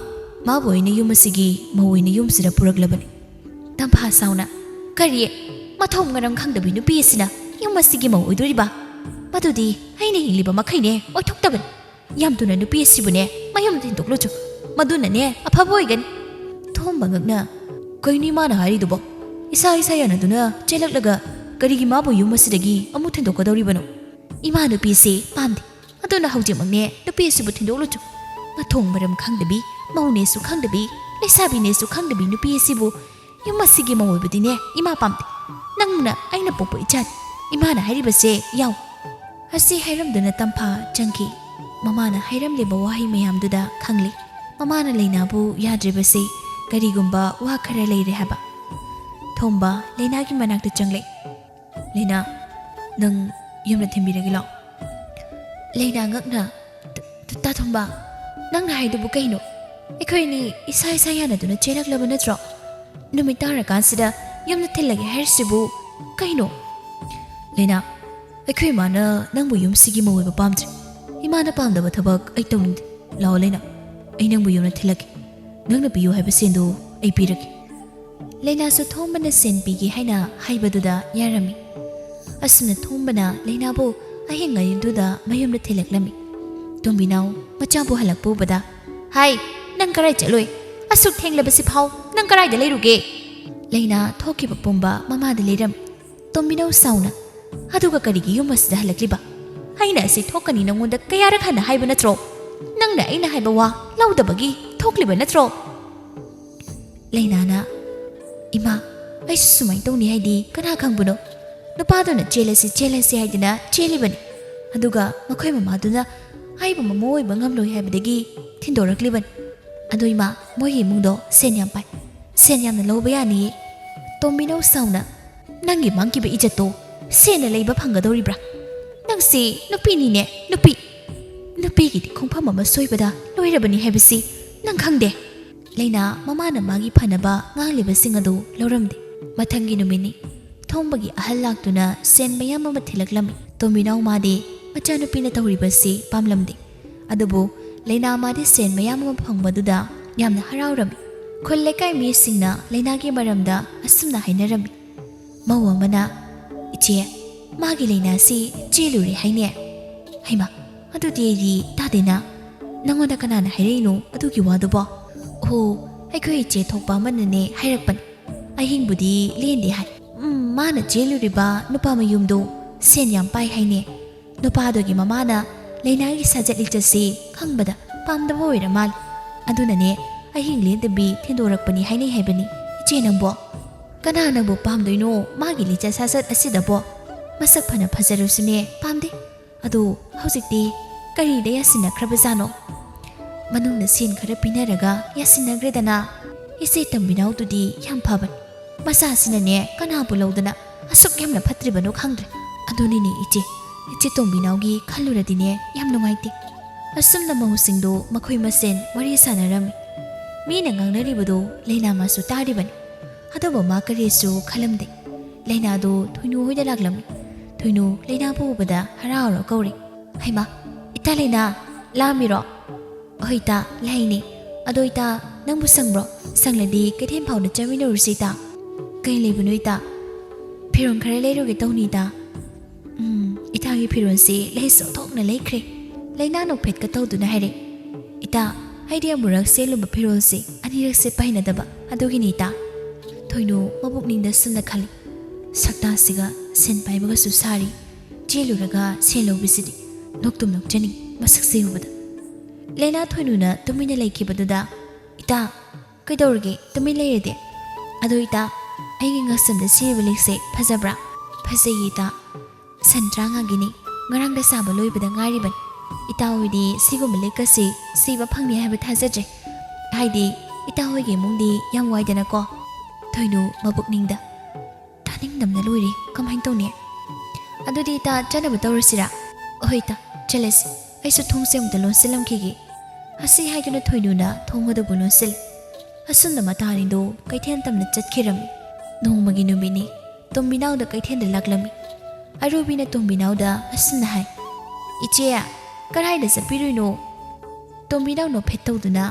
ꯃꯥꯕꯨ ꯑꯩꯅ ꯌꯨꯝ ꯑꯁꯤꯒꯤ ꯃꯧ ꯑꯣꯏꯅ ꯌꯨꯝꯁꯤꯗ ꯄꯨꯔꯛꯂꯕꯅꯤ꯫" ꯇꯝꯐꯥ ꯁꯥꯎꯅ, "ꯀꯔꯤ? ꯃꯊꯣꯡ ꯃꯔꯝ ꯈꯪꯗꯕꯤ ꯅꯨꯄꯤ ꯑꯁꯤꯅ ꯌꯨꯝ ꯑꯁꯤꯒꯤ ꯃꯧ ꯑꯣꯏꯗꯣꯔꯤꯕ? ꯃꯗꯨꯗꯤ ꯑꯩꯅ ꯍꯤꯡꯂꯤꯕ ꯃꯈꯩꯅꯦ ꯑꯣꯏꯊꯣꯛꯇꯕꯅꯤ꯫ ꯌꯥꯝ ꯊꯨꯅ ꯅꯨꯄꯤ ꯑꯁꯤꯕꯨꯅꯦ ꯃꯌꯨꯝꯗ ꯊꯤꯟꯗꯣꯛꯂꯨꯆꯣ꯫ ꯃꯗꯨꯅꯅꯦ ꯑꯐꯕ ꯑꯣꯏꯒꯅꯤ꯫" ꯊꯣꯝꯕ ꯉꯛꯅ, "ꯀꯩꯅꯣ ꯏꯃꯥꯅ ꯍꯥꯏꯔꯤꯗꯨꯕꯣ? ꯏꯁꯥ ꯏꯁꯥ ꯌꯥꯅꯗꯨꯅ ꯆꯦꯜꯂꯛꯂꯒ ꯀꯔꯤꯒꯤ ꯃꯥꯕꯨ ꯌꯨꯝ ꯑꯁꯤꯗꯒꯤ ꯑꯃꯨꯛ ꯊꯤꯟꯗꯣꯛꯀꯗꯧꯔꯤꯕꯅꯣ? ꯏꯃꯥ ꯅꯨꯄꯤꯁꯦ ꯄꯥꯝꯗꯦ꯫ ꯑꯗꯨꯅ ꯍꯧꯖꯤꯛꯃꯛꯅꯦ ꯅꯨꯄꯤ ꯑꯁꯤꯕꯨ ꯊꯤꯟꯗꯣꯛꯂꯨꯆꯣ꯫ ꯃꯊꯣꯡ ꯃꯔꯝ ꯈꯪꯗꯕꯤ, ꯃꯧꯅꯦꯁꯨ ꯈꯪꯗꯕꯤ, ꯂꯩꯁꯥꯕꯤꯅꯦꯁꯨ ꯈꯪꯗꯕꯤ ꯅꯨꯄꯤ ꯑꯁꯤꯕꯨ ꯌꯨꯝ ꯑꯁꯤꯒꯤ ꯃꯧ ꯑꯣꯏꯕꯗꯤꯅꯦ ꯏꯃꯥ ꯄꯥꯝꯗꯦ꯫ ꯅꯪꯅ ꯑꯩꯅ ꯄꯣꯛꯄ ꯏꯆꯥꯅꯤ꯫ ꯏꯃꯥꯅ ꯍꯥꯏꯔꯤꯕꯁꯦ ꯌꯥꯎ꯫" ꯑꯁꯤ ꯍꯥꯏꯔꯝꯗꯨꯅ ꯇꯝꯐꯥ ꯆꯪꯈꯤ꯫ ꯃꯃꯥꯅ ꯍꯥꯏꯔꯝꯂꯤꯕ ꯋꯥꯍꯩ ꯃꯌꯥꯝꯗꯨꯗ ꯈꯪꯂꯦ꯫ ꯃꯃꯥꯅ ꯂꯩꯅꯥꯕꯨ ꯌꯥꯗ꯭ꯔꯤꯕꯁꯦ ꯀꯔꯤꯒꯨꯝꯕ ꯋꯥ ꯈꯔ ꯂꯩꯔꯦ ꯍꯥꯏꯕ꯫ ꯊꯣꯝꯕ ꯂꯩꯅꯥꯒꯤ ꯃꯅꯥꯛꯇ ꯆꯪꯂꯦ꯫ "ꯂꯩꯅꯥ, ꯅꯪ ꯌꯨꯝꯗ ꯊꯤꯟꯕꯤꯔꯒꯦ ꯂꯥꯛꯑꯣ꯫" ꯂꯩꯅꯥ ꯉꯛꯅ, "ꯇ-, ꯇ-, ꯇꯥ ꯊꯣꯝꯕ, ꯅꯪꯅ ꯍꯥꯏꯗꯨꯕꯨ ꯀꯩꯅꯣ? ꯑꯩꯈꯣꯏ ꯑꯅꯤ ꯏꯁꯥ ꯏꯁꯥ ꯌꯥꯅꯗꯨꯅ ꯆꯦꯜꯂꯛꯂꯕ ꯅꯠꯇ꯭ꯔꯣ? ꯅꯨꯃꯤꯠ ꯇꯥꯔꯀꯥꯟꯁꯤꯗ ꯌꯨꯝꯗ ꯊꯤꯜꯂꯒꯦ ꯍꯥꯏꯔꯤꯁꯤꯕꯨ ꯀꯩꯅꯣ? ꯂꯩꯅꯥ, ꯑꯩꯈꯣꯏ ꯏꯃꯥꯅ ꯅꯪꯕꯨ ꯌꯨꯝꯁꯤꯒꯤ ꯃꯧ ꯑꯣꯏꯕ ꯄꯥꯝꯗ꯭ꯔꯦ꯫ ꯏꯃꯥꯅ ꯄꯥꯝꯗꯕ ꯊꯕꯛ ꯑꯩ ꯇꯧꯅꯤꯡꯗꯦ꯫ ꯂꯥꯛꯑꯣ ꯂꯩꯅꯥ, ꯑꯩ ꯅꯪꯕꯨ ꯌꯨꯝꯗ ꯊꯤꯜꯂꯛꯀꯦ꯫ ꯅꯪꯅ ꯄꯤꯌꯨ ꯍꯥꯏꯕ ꯁꯦꯟꯗꯨ ꯑꯩ ꯄꯤꯔꯒꯦ꯫ ꯂꯩꯅꯥꯁꯨ ꯊꯣꯝꯕꯅ ꯁꯦꯟ ꯄꯤꯒꯦ ꯍꯥꯏꯅ ꯍꯥꯏꯕꯗꯨꯗ ꯌꯥꯔꯝꯃꯤ꯫ ꯑꯁꯨꯝꯅ ꯊꯣꯝꯕꯅ ꯂꯩꯅꯥꯕꯨ ꯑꯍꯤꯡ ꯑꯌꯨꯛꯗꯨꯗ ꯃꯌꯨꯝꯗ ꯊꯤꯜꯂꯛꯂꯝꯃꯤ꯫ ꯇꯣꯝꯕꯤꯅꯥꯎ ꯃꯆꯥꯕꯨ ꯍꯜꯂꯛꯄ ꯎꯕꯗ, "ꯍꯥꯏ, ꯅꯪ ꯀꯔꯥꯏ ꯆꯠꯂꯨꯏ? ꯑꯁꯨꯛ ꯊꯦꯡꯂꯕꯁꯤ ꯐꯥꯎ ꯅꯪ ꯀꯔꯥꯏꯗ ꯂꯩꯔꯨꯒꯦ?" ꯂꯩꯅꯥ ꯊꯣꯛꯈꯤꯕ ꯄꯨꯝꯕ ꯃꯃꯥꯗ ꯂꯤꯔꯝꯃꯤ꯫ ꯇꯣꯝꯕꯤꯅꯧ ꯁꯥꯎꯅ, "ꯑꯗꯨꯒ ꯀꯔꯤꯒꯤ ꯌꯨꯝ ꯑꯁꯤꯗ ꯍꯜꯂꯛꯂꯤꯕ? ꯑꯩꯅ ꯑꯁꯤ ꯊꯣꯛꯀꯅꯤ ꯅꯉꯣꯟꯗ ꯀꯌꯥꯔꯛ ꯍꯟꯅ ꯍꯥꯏꯕ ꯅꯠꯇ꯭ꯔꯣ? ꯅꯪꯅ ꯑꯩꯅ ꯍꯥꯏꯕ ꯋꯥ ꯂꯧꯗꯕꯒꯤ ꯊꯣꯛꯂꯤꯕ ꯅꯠꯇ꯭ꯔꯣ?" ꯂꯩꯅꯥꯅ, "ꯏꯃꯥ, ꯑꯩꯁꯨ ꯁꯨꯃꯥꯏꯅ ꯇꯧꯅꯤ ꯍꯥꯏꯗꯤ ꯀꯅꯥ ꯈꯪꯕꯅꯣ? ꯅꯨꯄꯥꯗꯨꯅ ꯆꯦꯜꯂꯁꯤ, ꯆꯦꯜꯂꯁꯤ ꯍꯥꯏꯗꯅ ꯆꯦꯜꯂꯤꯕꯅꯤ꯫ ꯑꯗꯨꯒ ꯃꯈꯣꯏ ꯃꯃꯥꯗꯨꯅ ꯑꯩꯕꯨ ꯃꯃꯧ ꯑꯣꯏꯕ ꯉꯝꯂꯣꯏ ꯍꯥꯏꯕꯗꯒꯤ ꯊꯤꯟꯗꯣꯔꯛꯂꯤꯕꯅꯤ꯫ ꯑꯗꯣ ꯏꯃꯥ, ꯃꯣꯏꯒꯤ ꯏꯃꯨꯡꯗꯣ ꯁꯦꯟ ꯌꯥꯝ ꯄꯥꯏ꯫ ꯁꯦꯟ ꯌꯥꯝꯅ ꯂꯧꯕ ꯌꯥꯅꯤꯌꯦ꯫" ꯇꯣꯝꯕꯤꯅꯧ ꯁꯥꯎꯅ, "ꯅꯪꯒꯤ ꯃꯥꯡꯈꯤꯕ ꯏꯖꯠꯇꯣ ꯁꯦꯟꯅ ꯂꯩꯕ ꯐꯪꯒꯗꯧꯔꯤꯕ꯭ꯔꯥ? ꯅꯪꯁꯤ ꯅꯨꯄꯤꯅꯤꯅꯦ, ꯅꯨꯄꯤ꯫ ꯅꯨꯄꯤꯒꯤꯗꯤ ꯈꯣꯡꯐꯝ ꯑꯃ ꯁꯣꯏꯕꯗ ꯂꯣꯏꯔꯕꯅꯤ ꯍꯥꯏꯕꯁꯤ ꯅꯪ ꯈꯪꯗꯦ?" ꯂꯩꯅꯥ ꯃꯃꯥꯅ ꯃꯥꯒꯤ ꯐꯅꯕ ꯉꯥꯡꯂꯤꯕꯁꯤꯡ ꯑꯗꯨ ꯂꯧꯔꯝꯗꯦ꯫ ꯃꯊꯪꯒꯤ ꯅꯨꯃꯤꯠꯅꯤ꯫ ꯊꯣꯝꯕꯒꯤ ꯑꯍꯜ ꯂꯥꯛꯇꯨꯅ ꯁꯦꯟ ꯃꯌꯥꯝ ꯑꯃ ꯊꯤꯜꯂꯛꯂꯝꯃꯤ꯫ ꯇꯣꯝꯕꯤꯅꯧ ꯃꯥꯗꯤ ꯃꯆꯥꯅꯨꯄꯤꯅ ꯇꯧꯔꯤꯕꯁꯤ ꯄꯥꯝꯂꯝꯗꯦ꯫ ꯑꯗꯨꯕꯨ ꯂꯩꯅꯥ ꯃꯥꯗꯤ ꯁꯦꯟ ꯃꯌꯥꯝ ꯑꯃ ꯐꯪꯕꯗꯨꯗ ꯌꯥꯝꯅ ꯍꯔꯥꯎꯔꯝꯃꯤ꯫ ꯈꯨꯜ ꯂꯩꯀꯥꯏ ꯃꯤꯁꯤꯡꯅ ꯂꯩꯅꯥꯒꯤ ꯃꯔꯝꯗ ꯑꯁꯨꯝꯅ ꯍꯥꯏꯅꯔꯝꯃꯤ꯫ ꯃꯧ ꯑꯃꯅ, "ꯏꯆꯦ, ꯃꯥꯒꯤ ꯂꯩꯅꯥꯁꯤ ꯆꯦꯜꯂꯨꯔꯦ ꯍꯥꯏꯅꯦ?" "ꯍꯩꯃꯥ, ꯑꯗꯨꯗꯤ ꯑꯩꯗꯤ ꯇꯥꯗꯦꯅ꯫ ꯅꯪꯉꯣꯟꯗ ꯀꯅꯥꯅ ꯍꯥꯏꯔꯛꯏꯅꯣ ꯑꯗꯨꯒꯤ ꯋꯥꯗꯨꯕꯣ?" "ꯑꯣ, ꯑꯩꯈꯣꯏ ꯏꯆꯦ ꯊꯣꯛꯄ ꯑꯃꯅꯅꯦ ꯍꯥꯏꯔꯛꯄꯅꯦ꯫ ꯑꯍꯤꯡꯕꯨꯗꯤ ꯂꯦꯟꯗꯦ ꯍꯥꯏ꯫ ꯎꯝ, ꯃꯥꯅ ꯆꯦꯜꯂꯨꯔꯤꯕ ꯅꯨꯄꯥ ꯃꯌꯨꯝꯗꯣ ꯁꯦꯟ ꯌꯥꯝ ꯄꯥꯏ ꯍꯥꯏꯅꯦ꯫ ꯅꯨꯄꯥꯗꯨꯒꯤ ꯃꯃꯥꯅ ꯂꯩꯅꯥꯒꯤ ꯁꯥꯖꯠ ꯂꯤꯆꯠꯁꯤ ꯈꯪꯕꯗ ꯄꯥꯝꯗꯕ ꯑꯣꯏꯔ ꯃꯥꯜꯂꯦ꯫ ꯑꯗꯨꯅꯅꯦ ꯑꯍꯤꯡ ꯂꯦꯟꯗꯕꯤ ꯊꯤꯟꯗꯣꯔꯛꯄꯅꯤ ꯍꯥꯏꯅꯩ ꯍꯥꯏꯕꯅꯤ꯫ ꯏꯆꯦ ꯅꯪꯕꯣ, ꯀꯅꯥꯅꯕꯨ ꯄꯥꯝꯗꯣꯏꯅꯣ ꯃꯥꯒꯤ ꯂꯤꯆꯠ ꯁꯥꯖꯠ ꯑꯁꯤꯗꯕꯣ? ꯃꯁꯛ ꯐꯅ ꯐꯖꯔꯁꯨꯅꯦ ꯄꯥꯝꯗꯦ꯫ ꯑꯗꯣ ꯍꯧꯖꯤꯛꯇꯤ ꯀꯔꯤꯗ ꯌꯥꯁꯤꯟꯅꯈ꯭ꯔꯕꯖꯥꯠꯅꯣ?" ꯃꯅꯨꯡꯗ ꯁꯦꯟ ꯈꯔ ꯄꯤꯅꯔꯒ ꯌꯥꯁꯤꯟꯅꯈ꯭ꯔꯦꯗꯅ꯫ ꯏꯆꯦ ꯇꯣꯝꯕꯤꯅꯥꯎꯗꯨꯗꯤ ꯌꯥꯝ ꯐꯕꯅꯤ꯫ ꯃꯆꯥꯁꯤꯅꯅꯦ ꯀꯅꯥꯕꯨ ꯂꯧꯗꯅ ꯑꯁꯨꯛ ꯌꯥꯝꯅ ꯐꯠꯇ꯭ꯔꯤꯕꯅꯣ ꯈꯪꯗ꯭ꯔꯦ꯫ ꯑꯗꯨꯅꯤꯅꯦ ꯏꯆꯦ, ꯏꯆꯦ ꯇꯣꯝꯕꯤꯅꯥꯎꯒꯤ ꯈꯜꯂꯨꯔꯗꯤꯅꯦ ꯌꯥꯝ ꯅꯨꯡꯉꯥꯏꯇꯦ꯫ ꯑꯁꯨꯝꯅ ꯃꯧꯁꯤꯡꯗꯨ ꯃꯈꯣꯏ ꯃꯁꯦꯟ ꯋꯥꯔꯤ ꯁꯥꯟꯅꯔꯝꯃꯤ꯫ ꯃꯤꯅ ꯉꯥꯡꯅꯔꯤꯕꯗꯨ ꯂꯩꯅꯥ ꯃꯥꯁꯨ ꯇꯥꯔꯤꯕꯅꯤ꯫ ꯑꯗꯨꯕꯨ ꯃꯥ ꯀꯔꯤꯁꯨ ꯈꯜꯂꯝꯗꯦ꯫ ꯂꯩꯅꯥꯗꯨ ꯊꯣꯏꯅꯨ ꯍꯣꯏꯗ ꯂꯥꯛꯂꯝꯃꯤ꯫ ꯊꯣꯏꯅꯨ ꯂꯩꯅꯥꯕꯨ ꯎꯕꯗ ꯍꯔꯥꯎ ꯍꯔꯥꯎ ꯀꯧꯔꯤ, "ꯍꯩꯃꯥ, ꯏꯇꯥ ꯂꯩꯅꯥ, ꯂꯥꯛꯑꯝꯃꯤꯔꯣ?" "ꯍꯣꯏ ꯏꯇꯥ, ꯂꯥꯛꯏꯅꯦ꯫ ꯑꯗꯣ ꯏꯇꯥ, ꯅꯪꯕꯨ ꯁꯪꯕ꯭ꯔꯣ? ꯁꯪꯂꯗꯤ ꯀꯩꯊꯦꯜ ꯐꯥꯎꯗ ꯆꯠꯃꯤꯟꯅꯔꯨꯁꯤ ꯏꯇꯥ꯫" "ꯀꯩ ꯂꯩꯕꯅꯣ ꯏꯇꯥ?" "ꯐꯤꯔꯣꯜ ꯈꯔ ꯂꯩꯔꯨꯒꯦ ꯇꯧꯅꯤ ꯏꯇꯥ꯫" "ꯎꯝ, ꯏꯇꯥꯒꯤ ꯐꯤꯔꯣꯜꯁꯤ ꯂꯩꯁꯨ ꯑꯣꯟꯊꯣꯛꯅ ꯂꯩꯈ꯭ꯔꯦ꯫" ꯂꯩꯅꯥ ꯅꯣꯛꯐꯦꯠꯀ ꯇꯧꯗꯨꯅ ꯍꯥꯏꯔꯦ, "ꯏꯇꯥ, ꯑꯩꯗꯤ ꯑꯃꯨꯔꯛ ꯁꯦꯠꯂꯨꯕ ꯐꯤꯔꯣꯜꯁꯤ ꯑꯅꯤꯔꯛ ꯁꯦꯠꯄ ꯍꯩꯅꯗꯕ, ꯑꯗꯨꯒꯤꯅꯤ ꯏꯇꯥ꯫" ꯊꯣꯏꯅꯨ ꯃꯕꯨꯛꯅꯤꯡꯗ ꯁꯨꯝꯅ ꯈꯜꯂꯤ, "ꯁꯛꯇꯥꯁꯤꯒ ꯁꯦꯟ ꯄꯥꯏꯕꯒꯁꯨ ꯁꯥꯔꯤ, ꯆꯦꯜꯂꯨꯔꯒ ꯁꯦꯜ ꯂꯧꯕꯤꯁꯤꯗꯤ ꯅꯣꯛꯇꯨꯝ ꯅꯣꯛꯆꯅꯤꯡ ꯃꯁꯛꯁꯤ ꯎꯕꯗ꯫" ꯂꯩꯅꯥ ꯊꯣꯏꯅꯨꯅ ꯇꯨꯃꯤꯟꯅ ꯂꯩꯈꯤꯕꯗꯨꯗ, "ꯏꯇꯥ, ꯀꯩꯗꯧꯔꯒꯦ ꯇꯨꯃꯤꯟ ꯂꯩꯔꯗꯤ? ꯑꯗꯣ ꯏꯇꯥ, ꯑꯩꯒꯤ ꯉꯛꯁꯝꯗ ꯁꯤꯔꯤꯕ ꯂꯤꯛꯁꯦ ꯐꯖꯕ꯭ꯔꯥ?" "ꯐꯖꯩꯌꯦ ꯏꯇꯥ꯫" "ꯁꯟ ꯇꯔꯥꯃꯉꯥꯒꯤꯅꯤ, ꯉꯔꯥꯡꯗ ꯁꯥꯕ ꯂꯣꯏꯕꯗ ꯉꯥꯏꯔꯤꯕꯅꯤ꯫ ꯏꯇꯥ ꯍꯣꯏꯗꯤ ꯁꯤꯒꯨꯝꯕ ꯂꯤꯛꯀꯁꯤ ꯁꯤꯕ ꯐꯪꯅꯤ ꯍꯥꯏꯕ ꯊꯥꯖꯗ꯭ꯔꯦ꯫ ꯍꯥꯏꯗꯤ ꯏꯇꯥ ꯍꯣꯏꯒꯤ ꯏꯃꯨꯡꯗꯤ ꯌꯥꯝ ꯋꯥꯏꯗꯅꯀꯣ꯫" ꯊꯣꯏꯅꯨ ꯃꯕꯨꯛꯅꯤꯡꯗ, "ꯇꯥꯅꯤꯡꯗꯕꯅ ꯂꯣꯏꯔꯦ, ꯀꯃꯥꯏꯅ ꯇꯧꯅꯤ? ꯑꯗꯨꯗꯤ ꯏꯇꯥ, ꯆꯠꯅꯕ ꯇꯧꯔꯁꯤꯔꯥ?" "ꯍꯣꯏ ꯏꯇꯥ, ꯆꯠꯂꯁꯤ꯫ ꯑꯩꯁꯨ ꯊꯣꯡꯁꯦ ꯑꯃꯨꯛꯇ ꯂꯣꯟꯁꯤꯜꯂꯝꯈꯤꯒꯦ꯫" ꯑꯁꯤ ꯍꯥꯏꯗꯨꯅ ꯊꯣꯏꯅꯨꯅ ꯊꯣꯡ ꯑꯗꯨꯕꯨ ꯂꯣꯟꯁꯤꯜꯂꯤ꯫ ꯑꯁꯨꯝꯅ ꯃꯇꯥ ꯑꯅꯤꯗꯨ ꯀꯩꯊꯦꯜ ꯇꯝꯅ ꯆꯠꯈꯤꯔꯝꯃꯤ꯫ ꯅꯣꯡꯃꯒꯤ ꯅꯨꯃꯤꯠꯅꯤ꯫ ꯇꯣꯝꯕꯤꯅꯥꯎꯗ ꯀꯩꯊꯦꯜꯗ ꯂꯥꯛꯂꯝꯃꯤ꯫ ꯑꯔꯨꯕꯤꯅ ꯇꯣꯝꯕꯤꯅꯥꯎꯗ ꯑꯁꯨꯝꯅ ꯍꯥꯏ, "ꯏꯆꯦ, ꯀꯗꯥꯏꯗ ꯆꯠꯄꯤꯔꯨꯏꯅꯣ?" ꯇꯣꯝꯕꯤꯅꯥꯎ ꯅꯣꯛꯐꯦꯠ ꯇꯧꯗꯨꯅ,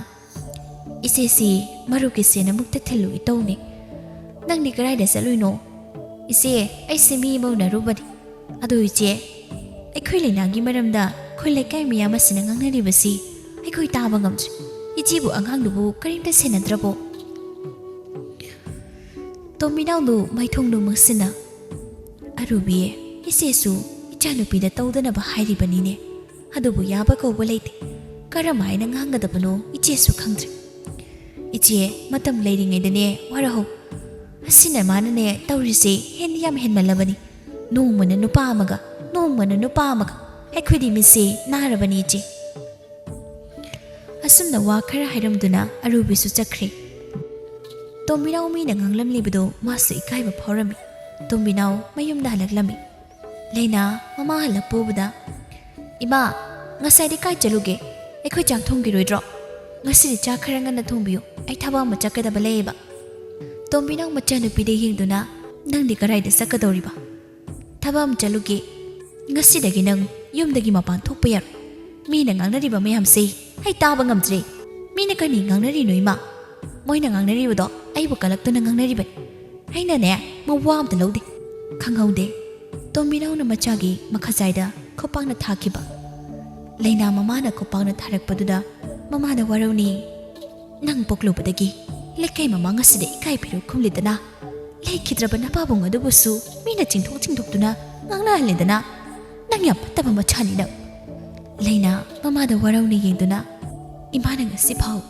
"ꯏꯆꯦꯁꯤ ꯃꯔꯨꯞꯀꯤ ꯁꯦꯟ ꯑꯃꯨꯛꯇ ꯊꯤꯜꯂꯨ ꯏꯇꯧꯅꯦ꯫ ꯅꯪꯗꯤ ꯀꯗꯥꯏꯗ ꯆꯠꯂꯨꯏꯅꯣ?" "ꯏꯆꯦ, ꯑꯩꯁꯦ ꯃꯤ ꯑꯃ ꯎꯅꯔꯨꯕꯅꯤ꯫ ꯑꯗꯣ ꯏꯆꯦ, ꯑꯩꯈꯣꯏ ꯂꯩꯅꯥꯒꯤ ꯃꯔꯝꯗ ꯑꯩꯈꯣꯏ ꯂꯩꯀꯥꯏ ꯃꯤꯌꯥꯝ ꯑꯁꯤꯅ ꯉꯥꯡꯅꯔꯤꯕꯁꯤ ꯑꯩꯈꯣꯏ ꯇꯥꯕ ꯉꯝꯗ꯭ꯔꯦ꯫ ꯏꯆꯦꯕꯨ ꯑꯉꯥꯡꯗꯨꯕꯨ ꯀꯔꯤꯝꯇ ꯁꯦꯟꯅꯗ꯭ꯔꯕꯣ?" ꯇꯣꯝꯕꯤꯅꯥꯎꯗꯨ ꯃꯥꯏꯊꯣꯡꯗꯨ ꯃꯛꯁꯤꯟꯅ, "ꯑꯔꯨꯕꯤ, ꯏꯆꯦꯁꯨ ꯏꯆꯥꯅꯨꯄꯤꯗ ꯇꯧꯗꯅꯕ ꯍꯥꯏꯔꯤꯕꯅꯤꯅꯦ꯫ ꯑꯗꯨꯕꯨ ꯌꯥꯕ ꯀꯧꯕ ꯂꯩꯇꯦ꯫ ꯀꯔꯝ ꯍꯥꯏꯅ ꯉꯥꯡꯒꯗꯕꯅꯣ ꯏꯆꯦꯁꯨ ꯈꯪꯗ꯭ꯔꯦ꯫ ꯏꯆꯦ, ꯃꯇꯝ ꯂꯩꯔꯤꯉꯩꯗꯅꯦ ꯋꯥꯔꯍꯧ꯫ ꯑꯁꯤꯅ ꯃꯥꯅꯅꯦ ꯇꯧꯔꯤꯁꯦ ꯍꯦꯟꯗꯤ ꯌꯥꯝ ꯍꯦꯟꯃꯜꯂꯕꯅꯤ꯫ ꯅꯣꯡꯃꯅ ꯅꯨꯄꯥ ꯑꯃꯒ, ꯅꯣꯡꯃꯅ ꯅꯨꯄꯥ ꯑꯃꯒ꯫ ꯑꯩꯈꯣꯏꯗꯤ ꯃꯤꯠꯁꯦ ꯅꯥꯔꯕꯅꯤ ꯏꯆꯦ꯫" ꯑꯁꯨꯝꯅ ꯋꯥ ꯈꯔ ꯍꯥꯏꯔꯝꯗꯨꯅ ꯑꯔꯨꯕꯤꯁꯨ ꯆꯠꯈ꯭ꯔꯦ꯫ ꯇꯣꯝꯕꯤꯅꯥꯎ ꯃꯤꯅ ꯉꯥꯡꯂꯝꯂꯤꯕꯗꯨ ꯃꯥꯁꯨ ꯏꯀꯥꯏꯕ ꯐꯥꯎꯔꯝꯃꯤ꯫ ꯇꯣꯝꯕꯤꯅꯥꯎ ꯃꯌꯨꯝꯗ ꯍꯜꯂꯛꯂꯝꯃꯤ꯫ ꯂꯩꯅꯥ ꯃꯃꯥ ꯍꯜꯂꯛꯄ ꯎꯕꯗ, "ꯏꯃꯥ, ꯉꯁꯥꯏꯗꯤ ꯀꯥꯏ ꯆꯠꯂꯨꯒꯦ? ꯑꯩꯈꯣꯏ ꯆꯥꯛ ꯊꯣꯡꯈꯤꯔꯣꯏꯗ꯭ꯔꯣ? ꯉꯁꯤꯗꯤ ꯆꯥꯛ ꯈꯔ ꯉꯟꯅ ꯊꯣꯡꯕꯤꯌꯨ, ꯑꯩ ꯊꯕꯛ ꯑꯃ ꯆꯠꯀꯗꯕ ꯂꯩꯌꯦꯕ꯫" ꯇꯣꯝꯕꯤꯅꯥꯎ ꯃꯆꯥꯅꯨꯄꯤꯗ ꯌꯦꯡꯗꯨꯅ, "ꯅꯪꯗꯤ ꯀꯗꯥꯏꯗ ꯆꯠꯀꯗꯧꯔꯤꯕ? ꯊꯕꯛ ꯑꯃ ꯆꯠꯂꯨꯒꯦ꯫ ꯉꯁꯤꯗꯒꯤ ꯅꯪ ꯌꯨꯝꯗꯒꯤ ꯃꯄꯥꯟ ꯊꯣꯛꯄ ꯌꯥꯔꯣꯏ꯫ ꯃꯤꯅ ꯉꯥꯡꯅꯔꯤꯕ ꯃꯌꯥꯝꯁꯦ ꯑꯩ ꯇꯥꯕ ꯉꯝꯗ꯭ꯔꯦ꯫ ꯃꯤꯅ ꯀꯔꯤ ꯉꯥꯡꯅꯔꯤꯅꯣ ꯏꯃꯥ? ꯃꯣꯏꯅ ꯉꯥꯡꯅꯔꯤꯕꯗꯣ ꯑꯩꯕꯨ ꯀꯂꯛꯇꯨꯅ ꯉꯥꯡꯅꯔꯤꯕꯅꯤ꯫ ꯑꯩꯅꯅꯦ, ꯃꯋꯥ ꯑꯝꯇ ꯂꯧꯗꯦ꯫ ꯈꯪꯍꯧꯗꯦ꯫ ꯇꯣꯝꯕꯤꯅꯥꯎꯅ ꯃꯆꯥꯒꯤ ꯃꯈꯖꯥꯏꯗ ꯈꯨꯄꯥꯛꯅ ꯊꯥꯈꯤꯕ꯫ ꯂꯩꯅꯥ ꯃꯃꯥꯅ ꯈꯨꯄꯥꯛꯅ ꯊꯥꯔꯛꯄꯗꯨꯗ ꯃꯃꯥꯗ ꯋꯥꯔꯧꯅꯤ꯫ ꯅꯪ ꯄꯣꯛꯂꯨꯕꯗꯒꯤ ꯂꯩꯀꯥꯏ ꯃꯃꯥꯡ ꯑꯁꯤꯗ ꯏꯀꯥꯏ ꯐꯤꯔꯨꯛ ꯈꯨꯝꯂꯤꯗꯅ, ꯂꯩꯈꯤꯗ꯭ꯔꯕ ꯅꯄꯥꯕꯨꯡ ꯑꯗꯨꯕꯨꯁꯨ ꯃꯤꯅ ꯆꯤꯡꯊꯣꯛ ꯆꯤꯡꯊꯣꯛꯇꯨꯅ ꯉꯥꯡꯅꯍꯜꯂꯤꯗꯅ, ꯅꯪ ꯌꯥꯝ ꯐꯠꯇꯕ ꯃꯆꯥꯅꯤ ꯅꯪ꯫ ꯂꯩꯅꯥ ꯃꯃꯥꯗ ꯋꯥꯔꯧꯅ ꯌꯦꯡꯗꯨꯅ, ꯏꯃꯥꯅ ꯉꯁꯤ ꯐꯥꯎ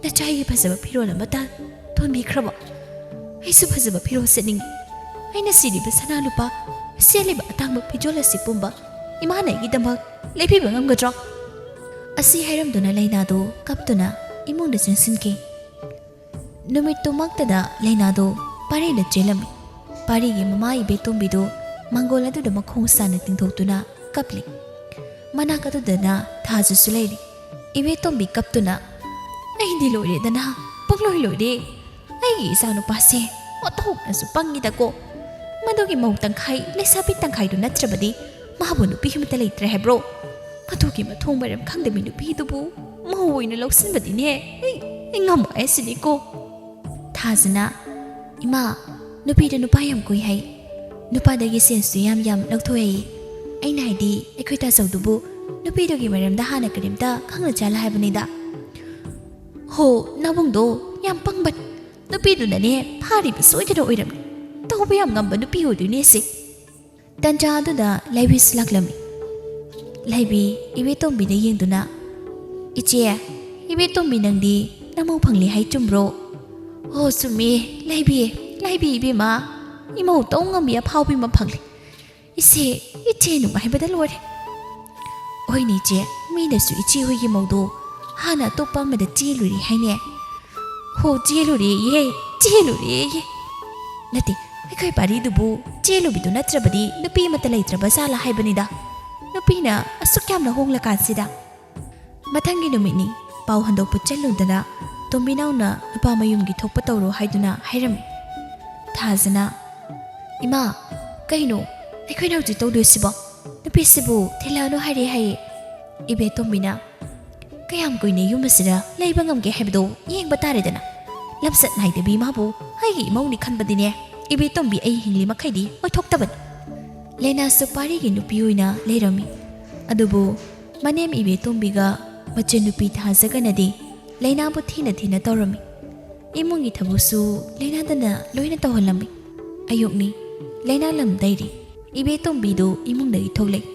ꯅꯆꯥꯒꯤ ꯐꯖꯕ ꯐꯤꯔꯣꯜ ꯑꯃꯠꯇ ꯊꯣꯟꯕꯤꯈ꯭ꯔꯕ? ꯑꯩꯁꯨ ꯐꯖꯕ ꯐꯤꯔꯣꯜ ꯁꯦꯠꯅꯤꯡꯏ꯫ ꯑꯩꯅ ꯁꯤꯔꯤꯕ ꯁꯅꯥ ꯂꯨꯄꯥ, ꯁꯦꯠꯂꯤꯕ ꯑꯇꯥꯡꯕ ꯐꯤꯖꯣꯜ ꯑꯁꯤ ꯄꯨꯝꯕ ꯏꯃꯥꯅ ꯑꯩꯒꯤꯗꯃꯛ ꯂꯩꯕꯤꯕ ꯉꯝꯒꯗ꯭ꯔꯣ? ꯑꯁꯤ ꯍꯥꯏꯔꯝꯗꯨꯅ ꯂꯩꯅꯥꯗꯨ ꯀꯞꯇꯨꯅ ꯏꯃꯨꯡꯗ ꯆꯪꯁꯤꯟꯈꯤ꯫ ꯅꯨꯃꯤꯠꯇꯨꯃꯛꯇꯗ ꯂꯩꯅꯥꯗꯨ ꯄꯥꯔꯤꯗ ꯆꯦꯜꯂꯝꯃꯤ꯫ ꯄꯥꯔꯤꯒꯤ ꯃꯃꯥ ꯏꯕꯦꯇꯣꯝꯕꯤꯗꯨ ꯃꯥꯡꯒꯣꯜ ꯑꯗꯨꯗ ꯃꯈꯣꯡ ꯁꯥꯅ ꯇꯤꯡꯊꯣꯛꯇꯨꯅ ꯀꯞꯂꯤ꯫ ꯃꯅꯥꯛ ꯑꯗꯨꯗꯅ ꯊꯥꯖꯁꯨ ꯂꯩꯔꯤ꯫ ꯏꯕꯦꯇꯣꯝꯕꯤ ꯀꯞꯇꯨꯅ, "ꯑꯩꯗꯤ ꯂꯣꯏꯔꯦꯗꯅ, ꯄꯨꯡꯂꯣꯏ ꯂꯣꯏꯔꯦ꯫ ꯑꯩꯒꯤ ꯏꯆꯥꯅꯨꯄꯥꯁꯦ ꯑꯣꯟꯊꯣꯛꯅꯁꯨ ꯄꯪꯉꯤꯗꯀꯣ꯫ ꯃꯗꯨꯒꯤ ꯃꯧ ꯇꯪꯈꯥꯏ, ꯂꯩꯁꯥꯕꯤ ꯇꯪꯈꯥꯏꯗꯨ ꯅꯠꯇ꯭ꯔꯕꯗꯤ ꯃꯥꯕꯨ ꯅꯨꯄꯤ ꯑꯃꯠꯇ ꯂꯩꯇ꯭ꯔꯦ ꯍꯥꯏꯕ꯭ꯔꯣ? ꯃꯗꯨꯒꯤ ꯃꯊꯣꯡ ꯃꯔꯝ ꯈꯪꯗꯕꯤ ꯅꯨꯄꯤꯗꯨꯕꯨ ꯃꯧ ꯑꯣꯏꯅ ꯂꯧꯁꯤꯟꯕꯗꯤꯅꯦ, ꯑꯩ, ꯑꯩ ꯉꯝꯃꯣꯏ ꯍꯥꯏꯁꯤꯅꯤꯀꯣ꯫" ꯊꯥꯖꯅ, "ꯏꯃꯥ, ꯅꯨꯄꯤꯗ ꯅꯨꯄꯥ ꯌꯥꯝ ꯀꯣꯏ ꯍꯥꯏ꯫ ꯅꯨꯄꯥꯗꯒꯤ ꯁꯦꯟꯁꯨ ꯌꯥꯝ ꯌꯥꯝ ꯂꯧꯊꯣꯛꯑꯦ꯫ ꯑꯩꯅ ꯍꯥꯏꯗꯤ, ꯑꯩꯈꯣꯏ ꯇꯥꯆꯧꯗꯨꯕꯨ ꯅꯨꯄꯤꯗꯨꯒꯤ ꯃꯔꯝꯗ ꯍꯥꯟꯅ ꯀꯔꯤꯝꯇ ꯈꯪꯅ ꯆꯥꯜꯂ ꯍꯥꯏꯕꯅꯤꯗ꯫" "ꯍꯣ, ꯅꯕꯨꯡꯗꯣ ꯌꯥꯝ ꯄꯪꯕꯅꯤ꯫ ꯅꯨꯄꯤꯗꯨꯅꯅꯦ ꯐꯥꯔꯤꯕ ꯁꯣꯏꯗꯅ ꯑꯣꯏꯔꯝꯅꯤ꯫ ꯇꯧꯕ ꯌꯥꯝ ꯉꯝꯕ ꯅꯨꯄꯤ ꯑꯣꯏꯗꯣꯏꯅꯦ ꯁꯤ꯫" ꯇꯟꯖꯥ ꯑꯗꯨꯗ ꯂꯥꯏꯕꯤꯁꯨ ꯂꯥꯛꯂꯝꯃꯤ꯫ ꯂꯥꯏꯕꯤ ꯏꯕꯦꯇꯣꯝꯕꯤꯗ ꯌꯦꯡꯗꯨꯅ, "ꯏꯆꯦ, ꯏꯕꯦꯇꯣꯝꯕꯤ ꯅꯪꯗꯤ ꯅꯃꯧ ꯐꯪꯂꯦ ꯍꯥꯏ ꯆꯨꯝꯕ꯭ꯔꯣ?" "ꯑꯣ, ꯆꯨꯝꯃꯤ, ꯂꯥꯏꯕꯤ, ꯂꯥꯏꯕꯤ ꯏꯕꯦꯝꯃ, ꯏꯃꯧ ꯇꯧ ꯉꯝꯕꯤ ꯑꯐꯥꯎꯕꯤ ꯑꯃ ꯐꯪꯂꯦ꯫ ꯏꯆꯦ, ꯏꯆꯦ ꯅꯨꯡꯉꯥꯏꯕꯗ ꯂꯣꯏꯔꯦ꯫" "ꯍꯣꯏꯅꯦ ꯏꯆꯦ, ꯃꯤꯅꯁꯨ ꯏꯆꯦ ꯍꯣꯏꯒꯤ ꯃꯧꯗꯣ ꯍꯥꯟꯅ ꯑꯇꯣꯞꯄ ꯑꯃꯗ ꯆꯦꯜꯂꯨꯔꯦ ꯍꯥꯏꯅꯦ꯫" "ꯍꯣ, ꯆꯦꯜꯂꯨꯔꯦꯌꯦ, ꯆꯦꯜꯂꯨꯔꯦꯌꯦ꯫" "ꯅꯠꯇꯦ, ꯑꯩꯈꯣꯏ ꯄꯥꯔꯤꯗꯨꯕꯨ ꯆꯦꯜꯂꯨꯕꯤꯗꯨ ꯅꯠꯇ꯭ꯔꯕꯗꯤ ꯅꯨꯄꯤ ꯑꯃꯠꯇ ꯂꯩꯇ꯭ꯔꯕ ꯖꯥꯠꯂ ꯍꯥꯏꯕꯅꯤꯗ꯫ ꯅꯨꯄꯤꯅ ꯑꯁꯨꯛ ꯌꯥꯝꯅ ꯍꯣꯡꯂꯀꯥꯟꯁꯤꯗ꯫" ꯃꯊꯪꯒꯤ ꯅꯨꯃꯤꯠꯅꯤ꯫ ꯄꯥꯎ ꯍꯟꯗꯣꯛꯄ ꯆꯠꯂꯨꯗꯅ ꯇꯣꯝꯕꯤꯅꯥꯎꯅ ꯅꯨꯄꯥ ꯃꯌꯨꯝꯒꯤ ꯊꯣꯛꯄ ꯇꯧꯔꯣ ꯍꯥꯏꯗꯨꯅ ꯍꯥꯏꯔꯝꯃꯤ꯫ ꯊꯥꯖꯅ, "ꯏꯃꯥ, ꯀꯩꯅꯣ ꯑꯩꯈꯣꯏꯅ ꯍꯧꯖꯤꯛ ꯇꯧꯗꯣꯏꯁꯤꯕꯣ? ꯅꯨꯄꯤꯁꯤꯕꯨ ꯊꯤꯜꯂꯛꯑꯅꯨ ꯍꯥꯏꯔꯦ ꯍꯥꯏꯌꯦ꯫" ꯏꯕꯦꯇꯣꯝꯕꯤꯅ, "ꯀꯌꯥꯝ ꯀꯨꯏꯅ ꯌꯨꯝ ꯑꯁꯤꯗ ꯂꯩꯕ ꯉꯝꯒꯦ ꯍꯥꯏꯕꯗꯣ ꯌꯦꯡꯕ ꯇꯥꯔꯦꯗꯅ꯫ ꯂꯝꯆꯠ ꯅꯥꯏꯗꯕꯤ ꯃꯥꯕꯨ ꯑꯩꯒꯤ ꯏꯃꯧꯅꯤ ꯈꯟꯕꯗꯤꯅꯦ, ꯏꯕꯦꯇꯣꯝꯕꯤ ꯑꯩ ꯍꯤꯡꯂꯤ ꯃꯈꯩꯗꯤ ꯑꯣꯏꯊꯣꯛꯇꯕꯅꯤ꯫" ꯂꯩꯅꯥꯁꯨ ꯄꯥꯔꯤꯒꯤ ꯅꯨꯄꯤ ꯑꯣꯏꯅ ꯂꯩꯔꯝꯃꯤ꯫ ꯑꯗꯨꯕꯨ ꯃꯅꯦꯝ ꯏꯕꯦꯇꯣꯝꯕꯤꯒ ꯃꯆꯟꯅꯨꯄꯤ ꯊꯥꯖꯒꯅꯗꯤ ꯂꯩꯅꯥꯕꯨ ꯊꯤꯅ ꯊꯤꯅ ꯇꯧꯔꯝꯃꯤ꯫ ꯏꯃꯨꯡꯒꯤ ꯊꯕꯛꯁꯨ ꯂꯩꯅꯥꯗꯅ ꯂꯣꯏꯅ ꯇꯧꯍꯜꯂꯝꯃꯤ꯫ ꯑꯌꯨꯛꯅꯤ, ꯂꯩꯅꯥ ꯂꯝ ꯇꯩꯔꯤ꯫ ꯏꯕꯦꯇꯣꯝꯕꯤꯗꯨ ꯏꯃꯨꯡꯗꯒꯤ ꯊꯣꯛꯂꯛꯏ꯫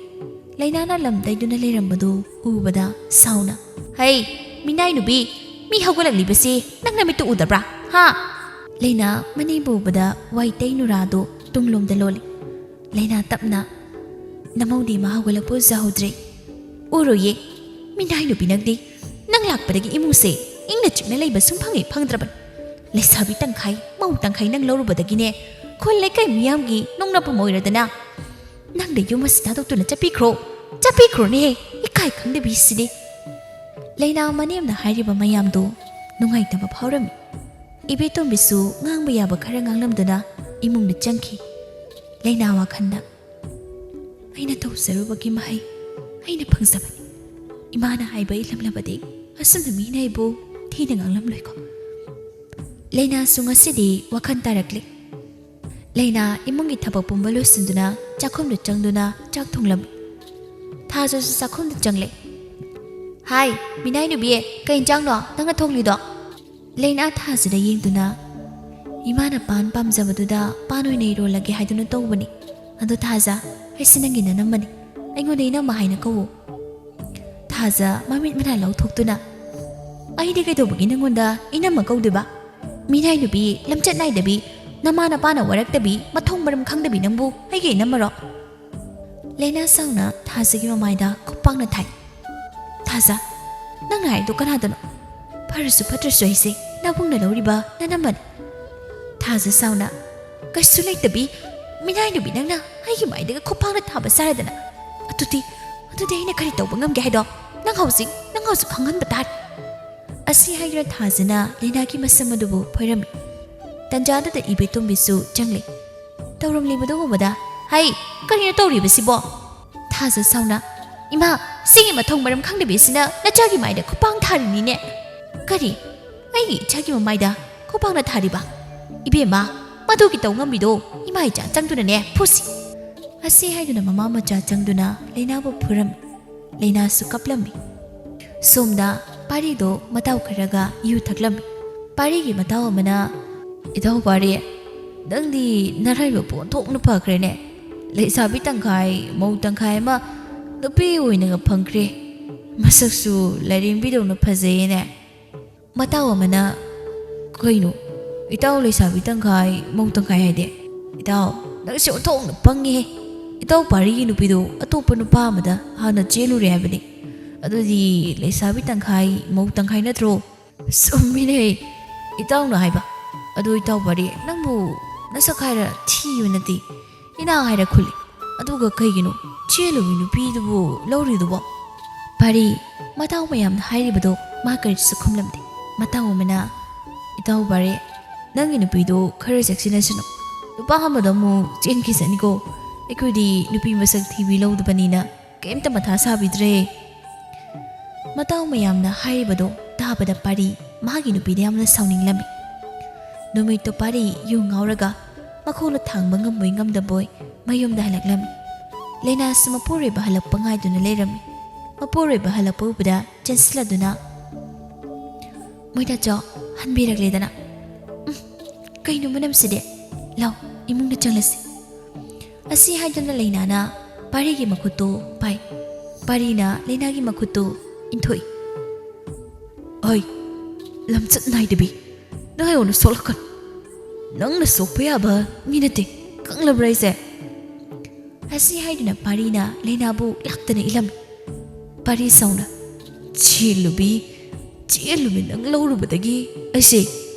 ꯂꯩꯅꯥꯅ ꯂꯝ ꯇꯩꯗꯨꯅ ꯂꯩꯔꯝꯕꯗꯨ ꯎꯕꯗ ꯁꯥꯎꯅ, "ꯍꯩ, ꯃꯤꯅꯥꯏ ꯅꯨꯄꯤ, ꯃꯤ ꯍꯧꯒꯠꯂꯛꯂꯤꯕꯁꯤ ꯅꯪ ꯅꯃꯤꯠꯇꯨ ꯎꯗꯕ꯭ꯔꯥ? ꯍꯥ?" ꯂꯩꯅꯥ ꯃꯅꯦꯝꯕꯨ ꯎꯕꯗ ꯋꯥꯏꯇꯩ ꯅꯨꯔꯥꯗꯨ ꯇꯨꯡꯂꯣꯝꯗ ꯂꯣꯜꯂꯤ꯫ ꯂꯩꯅꯥ ꯇꯞꯅ, "ꯅꯃꯧꯗꯤ ꯃꯥ ꯍꯧꯒꯠꯂꯛꯄ ꯎꯖꯍꯧꯗ꯭ꯔꯦ꯫" "ꯎꯔꯣꯏꯌꯦ, ꯃꯤꯅꯥꯏ ꯅꯨꯄꯤ ꯅꯪꯗꯤ꯫ ꯅꯪ ꯂꯥꯛꯄꯗꯒꯤ ꯏꯃꯨꯡꯁꯦ ꯏꯪꯅ ꯆꯤꯛꯅ ꯂꯩꯕ ꯁꯨꯝ ꯐꯪꯉꯤ ꯐꯪꯗ꯭ꯔꯕꯅꯤ꯫ ꯂꯩꯁꯥꯕꯤ ꯇꯪꯈꯥꯏ, ꯃꯧ ꯇꯪꯈꯥꯏ ꯅꯪ ꯂꯧꯔꯨꯕꯗꯒꯤꯅꯦ, ꯈꯨꯜ ꯂꯩꯀꯥꯏ ꯃꯤꯌꯥꯝꯒꯤ ꯅꯣꯡꯅꯐꯝ ꯑꯣꯏꯔꯗꯅ꯫ ꯅꯪꯗ ꯌꯨꯝ ꯑꯁꯤ ꯊꯥꯗꯣꯛꯇꯨꯅ ꯆꯠꯄꯤꯈ꯭ꯔꯣ, ꯆꯠꯄꯤꯈ꯭ꯔꯣꯅꯦꯍꯦ, ꯏꯀꯥꯏ ꯈꯪꯗꯕꯤꯁꯤꯗꯤ꯫" ꯂꯩꯅꯥ ꯃꯅꯦꯝꯅ ꯍꯥꯏꯔꯤꯕ ꯃꯌꯥꯝꯗꯨ ꯅꯨꯡꯉꯥꯏꯇꯕ ꯐꯥꯎꯔꯝꯃꯤ꯫ ꯏꯕꯦꯇꯣꯝꯕꯤꯁꯨ ꯉꯥꯡꯕ ꯌꯥꯕ ꯈꯔ ꯉꯥꯡꯂꯝꯗꯨꯅ ꯏꯃꯨꯡꯗ ꯆꯪꯈꯤ꯫ ꯂꯩꯅꯥ ꯋꯥꯈꯜꯗ, "ꯑꯩꯅ ꯇꯧꯖꯔꯨꯕꯒꯤ ꯃꯍꯩ ꯑꯩꯅ ꯐꯪꯖꯕꯅꯤ꯫ ꯏꯃꯥꯅ ꯍꯥꯏꯕ ꯏꯜꯂꯝꯂꯕꯗꯤ ꯑꯁꯨꯝꯅ ꯃꯤꯅ ꯑꯩꯕꯨ ꯊꯤꯅ ꯉꯥꯡꯂꯝꯂꯣꯏꯀꯣ꯫" ꯂꯩꯅꯥꯁꯨ ꯉꯁꯤꯗꯤ ꯋꯥꯈꯜ ꯇꯥꯔꯛꯂꯦ꯫ ꯂꯩꯅꯥ ꯏꯃꯨꯡꯒꯤ ꯊꯕꯛ ꯄꯨꯝꯕ ꯂꯣꯏꯁꯤꯟꯗꯨꯅ ꯆꯥꯛꯈꯨꯝꯗ ꯆꯪꯗꯨꯅ ꯆꯥꯛ ꯊꯣꯡꯂꯝꯃꯤ꯫ ꯊꯥꯖꯁꯨ ꯆꯥꯛꯈꯨꯝꯗ ꯆꯪꯂꯦ꯫ "ꯍꯥꯏ, ꯃꯤꯅꯥꯏ ꯅꯨꯕꯤ, ꯀꯩ ꯏꯟꯖꯥꯡꯅꯣ ꯅꯪꯅ ꯊꯣꯡꯂꯤꯗꯣ?" ꯂꯩꯅꯥ ꯊꯥꯖꯗ ꯌꯦꯡꯗꯨꯅ, "ꯏꯃꯥꯅ ꯄꯥꯟ ꯄꯥꯝꯖꯕꯗꯨꯗ ꯄꯥꯟ ꯑꯣꯏꯅ ꯏꯔꯣꯜꯂꯒꯦ ꯍꯥꯏꯗꯨꯅ ꯇꯧꯕꯅꯤ꯫ ꯑꯗꯣ ꯊꯥꯖ, ꯑꯩꯁꯦ ꯅꯪꯒꯤ ꯅꯅꯝꯃꯅꯤ꯫ ꯑꯩꯉꯣꯟꯗ ꯏꯅꯝꯃ ꯍꯥꯏꯅ ꯀꯧꯋꯣ꯫" ꯊꯥꯖ ꯃꯃꯤꯠ ꯃꯅꯥ ꯂꯧꯊꯣꯛꯇꯨꯅ, "ꯑꯩꯗꯤ ꯀꯩꯗꯧꯕꯒꯤ ꯅꯪꯉꯣꯟꯗ ꯏꯅꯝꯃ ꯀꯧꯗꯣꯏꯕ? ꯃꯤꯅꯥꯏ ꯅꯨꯄꯤ, ꯂꯝꯆꯠ ꯅꯥꯏꯗꯕꯤ, ꯅꯃꯥ ꯅꯄꯥꯅ ꯋꯥꯔꯛꯇꯕꯤ, ꯃꯊꯣꯡ ꯃꯔꯝ ꯈꯪꯗꯕꯤ ꯅꯪꯕꯨ ꯑꯩꯒꯤ ꯏꯅꯝꯃꯔꯣ?" ꯂꯩꯅꯥ ꯁꯥꯎꯅ ꯊꯥꯖꯒꯤ ꯃꯃꯥꯏꯗ ꯈꯨꯄꯥꯛꯅ ꯊꯥꯏ꯫ "ꯊꯥꯖ, ꯅꯪꯅ ꯍꯥꯏꯗꯣ ꯀꯅꯥꯗꯅꯣ? ꯐꯔꯁꯨ ꯐꯠꯇ꯭ꯔꯁꯨ ꯑꯩꯁꯦ ꯅꯕꯨꯡꯅ ꯂꯧꯔꯤꯕ ꯅꯅꯝꯃꯅꯤ꯫" ꯊꯥꯖ ꯁꯥꯎꯅ, "ꯀꯩꯁꯨ ꯂꯩꯇꯕꯤ, ꯃꯤꯅꯥꯏ ꯅꯨꯄꯤ ꯅꯪꯅ ꯑꯩꯒꯤ ꯃꯥꯏꯗꯒ ꯈꯨꯄꯥꯛꯅ ꯊꯥꯕ ꯁꯥꯔꯗꯅ꯫ ꯑꯗꯨꯗꯤ, ꯑꯗꯨꯗꯤ ꯑꯩꯅ ꯀꯔꯤ ꯇꯧꯕ ꯉꯝꯒꯦ ꯍꯥꯏꯗꯣ ꯅꯪ ꯍꯧꯖꯤꯛ, ꯅꯪ ꯍꯧꯖꯤꯛ ꯈꯪꯍꯟꯕ ꯇꯥꯔꯦ꯫" ꯑꯁꯤ ꯍꯥꯏꯗꯨꯅ ꯊꯥꯖꯅ ꯂꯩꯅꯥꯒꯤ ꯃꯁꯝ ꯑꯗꯨꯕꯨ ꯐꯣꯏꯔꯝꯃꯤ꯫ ꯇꯟꯖꯥꯗꯨꯗ ꯏꯕꯦꯇꯣꯝꯕꯤꯁꯨ ꯆꯪꯂꯦ꯫ ꯇꯧꯔꯝꯂꯤꯕꯗꯨ ꯎꯕꯗ, "ꯍꯩ, ꯀꯔꯤꯅꯣ ꯇꯧꯔꯤꯕꯁꯤꯕꯣ?" ꯊꯥꯖ ꯁꯥꯎꯅ, "ꯏꯃꯥ, ꯁꯤꯒꯤ ꯃꯊꯣꯡ ꯃꯔꯝ ꯈꯪꯗꯕꯤꯁꯤꯅ ꯅꯆꯥꯒꯤ ꯃꯥꯏꯗ ꯈꯨꯄꯥꯡ ꯊꯥꯔꯤꯅꯤꯅꯦ!" "ꯀꯔꯤ? ꯑꯩꯒꯤ ꯏꯆꯥꯒꯤ ꯃꯃꯥꯏꯗ ꯈꯨꯄꯥꯡꯅ ꯊꯥꯔꯤꯕ? ꯏꯕꯦꯝꯃ, ꯃꯗꯨꯒꯤ ꯇꯧ ꯉꯝꯕꯤꯗꯣ ꯏꯃꯥ ꯏꯆꯥ ꯆꯪꯗꯨꯅꯅꯦ ꯐꯨꯁꯤ!" ꯑꯁꯤ ꯍꯥꯏꯗꯨꯅ ꯃꯃꯥ ꯃꯆꯥ ꯆꯪꯗꯨꯅ ꯂꯩꯅꯥꯕꯨ ꯐꯨꯔꯝꯃꯤ꯫ ꯂꯩꯅꯥꯁꯨ ꯀꯞꯂꯝꯃꯤ꯫ ꯁꯣꯝꯗ ꯄꯥꯔꯤꯗꯣ ꯃꯇꯥꯎ ꯈꯔꯒ ꯌꯨ ꯊꯛꯂꯝꯃꯤ꯫ ꯄꯥꯔꯤꯒꯤ ꯃꯇꯥꯎ ꯑꯃꯅ, "ꯏꯇꯥꯎ ꯄꯥꯔꯤ, ꯅꯪꯗꯤ ꯅꯔꯥꯏꯕꯛꯄꯨ ꯑꯣꯟꯊꯣꯛꯅ ꯐꯈ꯭ꯔꯦꯅꯦ꯫ ꯂꯩꯁꯥꯕꯤ ꯇꯪꯈꯥꯏ, ꯃꯧ ꯇꯪꯈꯥꯏ ꯑꯃ ꯅꯨꯄꯤ ꯑꯣꯏꯅꯒ ꯐꯪꯈ꯭ꯔꯦ꯫ ꯃꯁꯛꯁꯨ ꯂꯥꯏꯔꯦꯝꯕꯤꯗꯧꯅ ꯐꯖꯩꯌꯦꯅꯦ꯫" ꯃꯇꯥꯎ ꯑꯃꯅ, "ꯀꯩꯅꯣ? ꯏꯇꯥꯎ ꯂꯩꯁꯥꯕꯤ ꯇꯪꯈꯥꯏ, ꯃꯧ ꯇꯪꯈꯥꯏ ꯍꯥꯏꯗꯤ? ꯏꯇꯥꯎ, ꯅꯪꯁꯦ ꯑꯣꯟꯊꯣꯛꯅ ꯄꯪꯉꯤꯍꯦ꯫ ꯏꯇꯥꯎ ꯄꯥꯔꯤꯒꯤ ꯅꯨꯄꯤꯗꯣ ꯑꯇꯣꯞꯄ ꯅꯨꯄꯥ ꯑꯃꯗ ꯍꯥꯟꯅ ꯆꯦꯜꯂꯨꯔꯦ ꯍꯥꯏꯕꯅꯤ꯫ ꯑꯗꯨꯗꯤ ꯂꯩꯁꯥꯕꯤ ꯇꯪꯈꯥꯏ, ꯃꯧ ꯇꯪꯈꯥꯏ ꯅꯠꯇ꯭ꯔꯣ?" "ꯆꯨꯝꯃꯤꯅꯦ ꯏꯇꯥꯎꯅ ꯍꯥꯏꯕ꯫ ꯑꯗꯨ ꯏꯇꯥꯎ ꯄꯥꯔꯤ, ꯅꯪꯕꯨ ꯅꯁꯛ ꯍꯥꯏꯔ ꯊꯤꯕ ꯅꯠꯇꯦ, ꯏꯅꯥ ꯍꯥꯏꯔ ꯈꯨꯜꯂꯤ꯫ ꯑꯗꯨꯒ ꯀꯩꯒꯤꯅꯣ ꯆꯦꯜꯂꯨꯕꯤ ꯅꯨꯄꯤꯗꯨꯕꯨ ꯂꯧꯔꯤꯗꯨꯕꯣ?" ꯄꯥꯔꯤ, ꯃꯇꯥꯎ ꯃꯌꯥꯝꯅ ꯍꯥꯏꯔꯤꯕꯗꯣ ꯃꯥ ꯀꯔꯤꯁꯨ ꯈꯨꯝꯂꯝꯗꯦ꯫ ꯃꯇꯥꯎ ꯑꯃꯅ, "ꯏꯇꯥꯎ ꯄꯥꯔꯤ, ꯅꯪꯒꯤ ꯅꯨꯄꯤꯗꯣ ꯈꯔ ꯆꯦꯛꯁꯤꯟꯅꯁꯅꯨ꯫ ꯅꯨꯄꯥ ꯑꯃꯗ ꯑꯃꯨꯛ ꯆꯦꯟꯈꯤꯁꯅꯤꯀꯣ꯫ ꯑꯩꯈꯣꯏꯗꯤ ꯅꯨꯄꯤ ꯃꯁꯛ ꯊꯤꯕꯤ ꯂꯧꯗꯕꯅꯤꯅ ꯀꯩꯝꯇ ꯃꯊꯥ ꯁꯥꯕꯤꯗ꯭ꯔꯦ꯫" ꯃꯇꯥꯎ ꯃꯌꯥꯝꯅ ꯍꯥꯏꯔꯤꯕꯗꯣ ꯇꯥꯕꯗ ꯄꯥꯔꯤ ꯃꯥꯒꯤ ꯅꯨꯄꯤꯗ ꯌꯥꯝꯅ ꯁꯥꯎꯅꯤꯡꯂꯝꯃꯤ꯫ ꯅꯨꯃꯤꯠꯇꯣ ꯄꯥꯔꯤ ꯌꯨ ꯉꯥꯎꯔꯒ ꯃꯈꯣꯡꯅ ꯊꯥꯡꯕ ꯉꯝꯕꯣꯏ ꯉꯝꯗꯕꯣꯏ ꯃꯌꯨꯝꯗ ꯍꯜꯂꯛꯂꯝꯃꯤ꯫ ꯂꯩꯅꯥꯁꯨ ꯃꯄꯨꯔꯣꯏꯕ ꯍꯜꯂꯛꯄ ꯉꯥꯏꯗꯨꯅ ꯂꯩꯔꯝꯃꯤ꯫ ꯃꯄꯨꯔꯣꯏꯕ ꯍꯜꯂꯛꯄ ꯎꯕꯗ ꯆꯦꯟꯁꯤꯜꯂꯗꯨꯅ, "ꯃꯣꯏꯗꯥꯆꯧ, ꯍꯟꯕꯤꯔꯛꯂꯦꯗꯅ꯫ ꯎꯝ, ꯀꯩꯅꯣ ꯃꯅꯝꯁꯤꯗꯤ? ꯂꯥꯎ, ꯏꯃꯨꯡꯗ ꯆꯪꯂꯁꯤ꯫" ꯑꯁꯤ ꯍꯥꯏꯗꯨꯅ ꯂꯩꯅꯥꯅ ꯄꯥꯔꯤꯒꯤ ꯃꯈꯨꯠꯇꯨ ꯄꯥꯏ꯫ ꯄꯥꯔꯤꯅ ꯂꯩꯅꯥꯒꯤ ꯃꯈꯨꯠꯇꯨ ꯏꯟꯊꯣꯛꯏ꯫ "ꯑꯩ, ꯂꯝꯆꯠ ꯅꯥꯏꯗꯕꯤ, ꯅꯪ ꯑꯩꯉꯣꯟꯗ ꯁꯣꯛꯂꯛꯀꯅꯨ꯫ ꯅꯪꯅ ꯁꯣꯛꯄ ꯌꯥꯕ ꯃꯤ ꯅꯠꯇꯦ, ꯈꯪꯂꯕ꯭ꯔꯥ ꯑꯩꯁꯦ?" ꯑꯁꯤ ꯍꯥꯏꯗꯨꯅ ꯄꯥꯔꯤꯅ ꯂꯩꯅꯥꯕꯨ ꯂꯥꯛꯇꯅ ꯏꯜꯂꯝꯃꯤ꯫ ꯄꯥꯔꯤ ꯁꯥꯎꯅ, "ꯆꯦꯜꯂꯨꯕꯤ, ꯆꯦꯜꯂꯨꯕꯤ ꯅꯪ ꯂꯧꯔꯨꯕꯗꯒꯤ ꯑꯩꯁꯦ,